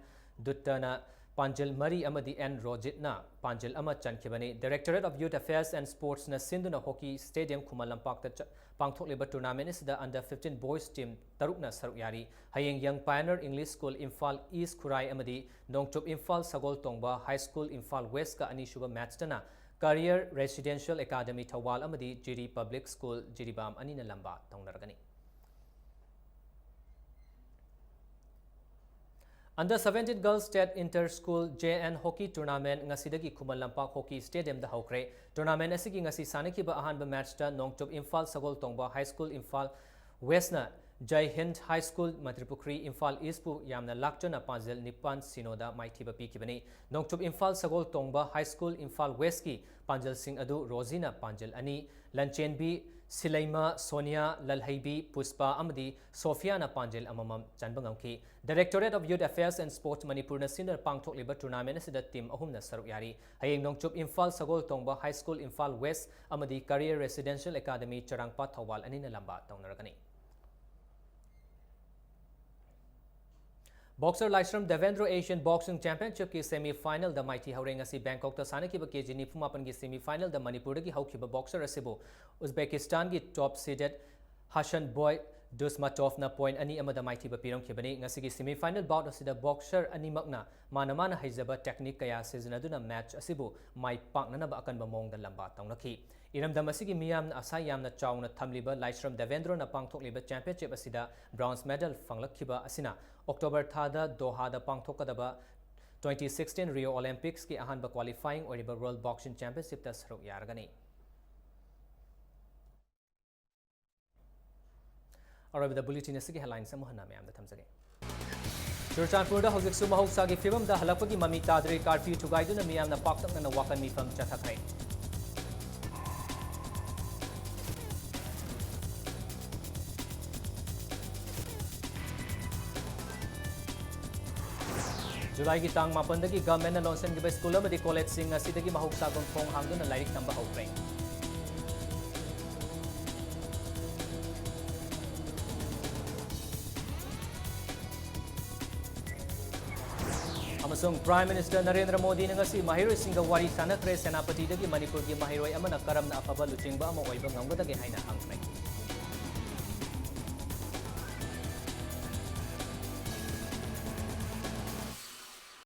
ꯗꯨꯠꯇꯅ ꯄꯥꯟꯖꯤꯜ ꯃꯔꯤ ꯑꯃꯗꯤ ꯑꯦꯟ ꯔꯣꯖꯤꯠꯅ ꯄꯥꯟꯖꯤꯜ ꯑꯃ ꯆꯟꯈꯤꯕꯅꯤ꯫ Directorate of Youth Affairs and Sportsꯅ ꯁꯤꯟꯗꯨꯅ ꯍꯣꯀꯤ ꯁ꯭ꯇꯦꯗꯤꯌꯝ ꯈꯨꯃꯟ ꯂꯝꯄꯥꯛꯇ ꯆ-, ꯄꯥꯡꯊꯣꯛꯂꯤꯕ ꯇꯣꯔꯅꯥꯃꯦꯟꯠ ꯑꯁꯤꯗ Under fifteen Boys ꯇꯤꯝ ꯇꯔꯨꯛꯅ ꯁꯔꯨꯛ ꯌꯥꯔꯤ꯫ ꯍꯌꯦꯡ Young Pioneer English School Imphal ꯏꯁ ꯈꯨꯔꯥꯏ ꯑꯃꯗꯤ ꯅꯣꯡꯆꯨꯞ ꯏꯝꯐꯥꯜ ꯁꯒꯣꯜ ꯇꯣꯡꯕ ꯍꯥꯏ ꯁ꯭ꯀꯨꯜ ꯏꯝꯐꯥꯜ ꯋꯦꯁꯀ ꯑꯅꯤꯁꯨꯕ ꯃꯦꯠꯆꯇꯅ ꯀꯔꯤꯌꯔ ꯔꯦꯁꯤꯗꯦꯟꯁꯤꯌꯦꯜ ꯑꯦꯀꯥꯗꯃꯤ ꯊꯧꯕꯥꯜ ꯑꯃꯗꯤ ꯖꯤꯔꯤ ꯄꯕ꯭ꯂꯤꯛ ꯁ꯭ꯀꯨꯜ ꯖꯤꯔꯤꯕꯥꯝ ꯑꯅꯤꯅ ꯂꯝꯕꯥ ꯇꯧꯅꯔꯒꯅꯤ꯫ Under seventeen Girls State Inter School J N Hockey Tournament ꯉꯁꯤꯗꯒꯤ ꯈꯨꯃꯟ ꯂꯝꯄꯥꯛ ꯍꯣꯀꯤ ꯁ꯭ꯇꯦꯗꯤꯌꯝꯗ ꯍꯧꯈ꯭ꯔꯦ꯫ ꯇꯣꯔꯅꯥꯃꯦꯟꯠ ꯑꯁꯤꯒꯤ ꯉꯁꯤ ꯁꯥꯟꯅꯈꯤꯕ ꯑꯍꯥꯟꯕ ꯃꯦꯠꯆꯇ ꯅꯣꯡꯆꯨꯞ ꯏꯝꯐꯥꯜ ꯁꯒꯣꯜ ꯇꯣꯡꯕ ꯍꯥꯏ ꯁ꯭ꯀꯨꯜ ꯏꯝꯐꯥꯜ ꯋꯦꯁꯅ ꯖꯩ ꯍꯤꯟꯗ ꯍꯥꯏ ꯁ꯭ꯀꯨꯜ ꯃꯟꯇ꯭ꯔꯤꯄꯨꯈ꯭ꯔꯤ ꯏꯝꯐꯥꯜ ꯏꯁꯄꯨ ꯌꯥꯝꯅ ꯂꯥꯛꯆꯅ ꯄꯥꯟꯖꯤꯜ ꯅꯤꯄꯥꯟ ꯁꯤꯅꯣꯗ ꯃꯥꯏꯊꯤꯕ ꯄꯤꯈꯤꯕꯅꯤ꯫ ꯅꯣꯡꯆꯨꯞ ꯏꯝꯐꯥꯜ ꯁꯒꯣꯜ ꯇꯣꯡꯕ ꯍꯥꯏ ꯁ꯭ꯀꯨꯜ ꯏꯝꯐꯥꯜ ꯋꯦꯁꯀꯤ ꯄꯥꯟꯖꯤꯜꯁꯤꯡ ꯑꯗꯨ ꯔꯣꯖꯤꯅ ꯄꯥꯟꯖꯤꯜ ꯑꯅꯤ, ꯂꯟꯆꯦꯟꯕꯤ, ꯁꯤꯂꯩꯃ, ꯁꯣꯅꯤꯌꯥ, ꯂꯜꯍꯩꯕꯤ, ꯄꯨꯁꯄꯥ ꯑꯃꯗꯤ ꯁꯣꯐꯤꯌꯥꯅ ꯄꯥꯟꯖꯤꯜ ꯑꯃꯃꯝ ꯆꯟꯕ ꯉꯝꯈꯤ꯫ Directorate of Youth Affairs and Sports ꯃꯅꯤꯄꯨꯔꯅ ꯁꯤꯟꯗꯨꯅ ꯄꯥꯡꯊꯣꯛꯂꯤꯕ ꯇꯣꯔꯅꯥꯃꯦꯟꯠ ꯑꯁꯤꯗ ꯇꯤꯝ ꯑꯍꯨꯝꯅ ꯁꯔꯨꯛ ꯌꯥꯔꯤ꯫ ꯍꯌꯦꯡ ꯅꯣꯡꯆꯨꯞ Imphal Sagol Tongba high school Imphal west ꯑꯃꯗꯤ ꯀꯔꯤꯌꯔ ꯔꯦꯁꯤꯗꯦꯟꯁꯤꯌꯦꯜ ꯑꯦꯀꯥꯗꯃꯤ ꯆꯔꯥꯡꯄꯥꯠ ꯊꯧꯕꯥꯜ ꯑꯅꯤꯅ ꯂꯝꯕꯥ ꯇꯧꯅꯔꯒꯅꯤ꯫ Boxer ꯂꯥꯏꯁ꯭ꯔꯝ ꯗꯦꯕꯦꯟꯗ꯭ꯔꯣ Asian Boxing Championship ꯀꯤ semi final ꯗ ꯃꯥꯏꯊꯤ ꯍꯧꯔꯦ꯫ ꯉꯁꯤ ꯕꯦꯡꯀꯣꯛꯇ ꯁꯥꯟꯅꯈꯤꯕ KG ꯅꯤꯐꯨ ꯃꯥꯄꯟꯒꯤ semi final ꯗ ꯃꯅꯤꯄꯨꯔꯗꯒꯤ ꯍꯧꯈꯤꯕ boxer ꯑꯁꯤꯕꯨ ꯎꯖꯕꯦꯀꯤꯁꯇꯥꯟꯒꯤ top seeded ꯍꯁꯟ ꯕꯣꯏ ꯗꯨꯁꯃꯥꯇꯣꯚꯅ point ꯑꯅꯤ ꯑꯃꯗ ꯃꯥꯏꯊꯤꯕ ꯄꯤꯔꯝꯈꯤꯕꯅꯤ꯫ ꯉꯁꯤꯒꯤ semi final bout ꯑꯁꯤꯗ boxer ꯑꯅꯤꯃꯛꯅ ꯃꯥꯅ ꯃꯥꯅ ꯍꯩꯖꯕ technique ꯀꯌꯥ ꯁꯤꯖꯤꯟꯅꯗꯨꯅ match ꯑꯁꯤꯕꯨ ꯃꯥꯏ ꯄꯥꯛꯅꯅꯕ ꯑꯀꯟꯕ ꯃꯑꯣꯡꯗ ꯂꯝꯕꯥ ꯇꯧꯅꯈꯤ꯫ ꯏꯔꯝꯗꯝ ꯑꯁꯤꯒꯤ ꯃꯤꯌꯥꯝꯅ ꯑꯁꯥ ꯌꯥꯝꯅ ꯆꯥꯎꯅ ꯊꯝꯂꯤꯕ ꯂꯥꯏꯁ꯭ꯔꯝ ꯗꯦꯕꯦꯟꯗ꯭ꯔꯣꯅ ꯄꯥꯡꯊꯣꯛꯂꯤꯕ championship ꯑꯁꯤꯗ bronze medal ꯐꯪꯂꯛꯈꯤꯕ ꯑꯁꯤꯅ October ꯊꯥꯗ ꯗꯣꯍꯥꯗ ꯄꯥꯡꯊꯣꯛꯀꯗꯕ twenty sixteen Rio Olympics ꯀꯤ ꯑꯍꯥꯟꯕ qualifying ꯑꯣꯏꯔꯤꯕ World Boxing Championship ꯇ ꯁꯔꯨꯛ ꯌꯥꯔꯒꯅꯤ꯫ ꯑꯔꯣꯏꯕꯗ bulletin ꯑꯁꯤꯒꯤ headlines ꯑꯃꯨꯛ ꯍꯟꯅ ꯃꯌꯥꯝꯗ ꯊꯝꯖꯒꯦ꯫ ꯆꯨꯔꯆꯥꯟꯄꯨꯔꯗ ꯍꯧꯖꯤꯛꯁꯨ ꯃꯍꯧꯁꯥꯒꯤ ꯐꯤꯕꯝꯗ ꯍꯜꯂꯛꯄꯒꯤ ꯃꯃꯤ ꯇꯥꯗ꯭ꯔꯤ꯫ Curfew ꯊꯨꯒꯥꯏꯗꯨꯅ ꯃꯤꯌꯥꯝꯅ ꯄꯥꯛꯇꯛꯅꯅ ꯋꯥꯀꯟ ꯃꯤꯐꯝ ꯆꯠꯊꯈ꯭ꯔꯦ꯫ ꯖꯨꯂꯥꯏꯒꯤ ꯇꯥꯡ ꯃꯥꯄꯟꯗꯒꯤ government ꯅ ꯂꯣꯟꯁꯤꯟꯈꯤꯕ school ꯑꯃꯗꯤ college ꯁꯤꯡ ꯑꯁꯤꯗꯒꯤ ꯃꯍꯧꯁꯥꯒꯨꯝ ꯊꯣꯡ ꯍꯥꯡꯗꯨꯅ ꯂꯥꯏꯔꯤꯛ ꯇꯝꯕ ꯍꯧꯈ꯭ꯔꯦ꯫ ꯑꯃꯁꯨꯡ Prime Minister ꯅꯔꯦꯟꯗ꯭ꯔ ꯃꯣꯗꯤꯅ ꯉꯁꯤ ꯃꯍꯩꯔꯣꯏꯁꯤꯡꯒ ꯋꯥꯔꯤ ꯁꯥꯟꯅꯈ꯭ꯔꯦ꯫ ꯁꯦꯅꯥꯄꯇꯤꯗꯒꯤ ꯃꯅꯤꯄꯨꯔꯒꯤ ꯃꯍꯩꯔꯣꯏ ꯑꯃꯅ ꯀꯔꯝꯅ ꯑꯐꯕ ꯂꯨꯆꯤꯡꯕ ꯑꯃ ꯑꯣꯏꯕ ꯉꯝꯒꯗꯒꯦ ꯍꯥꯏꯅ ꯍꯪꯈ꯭ꯔꯦ꯫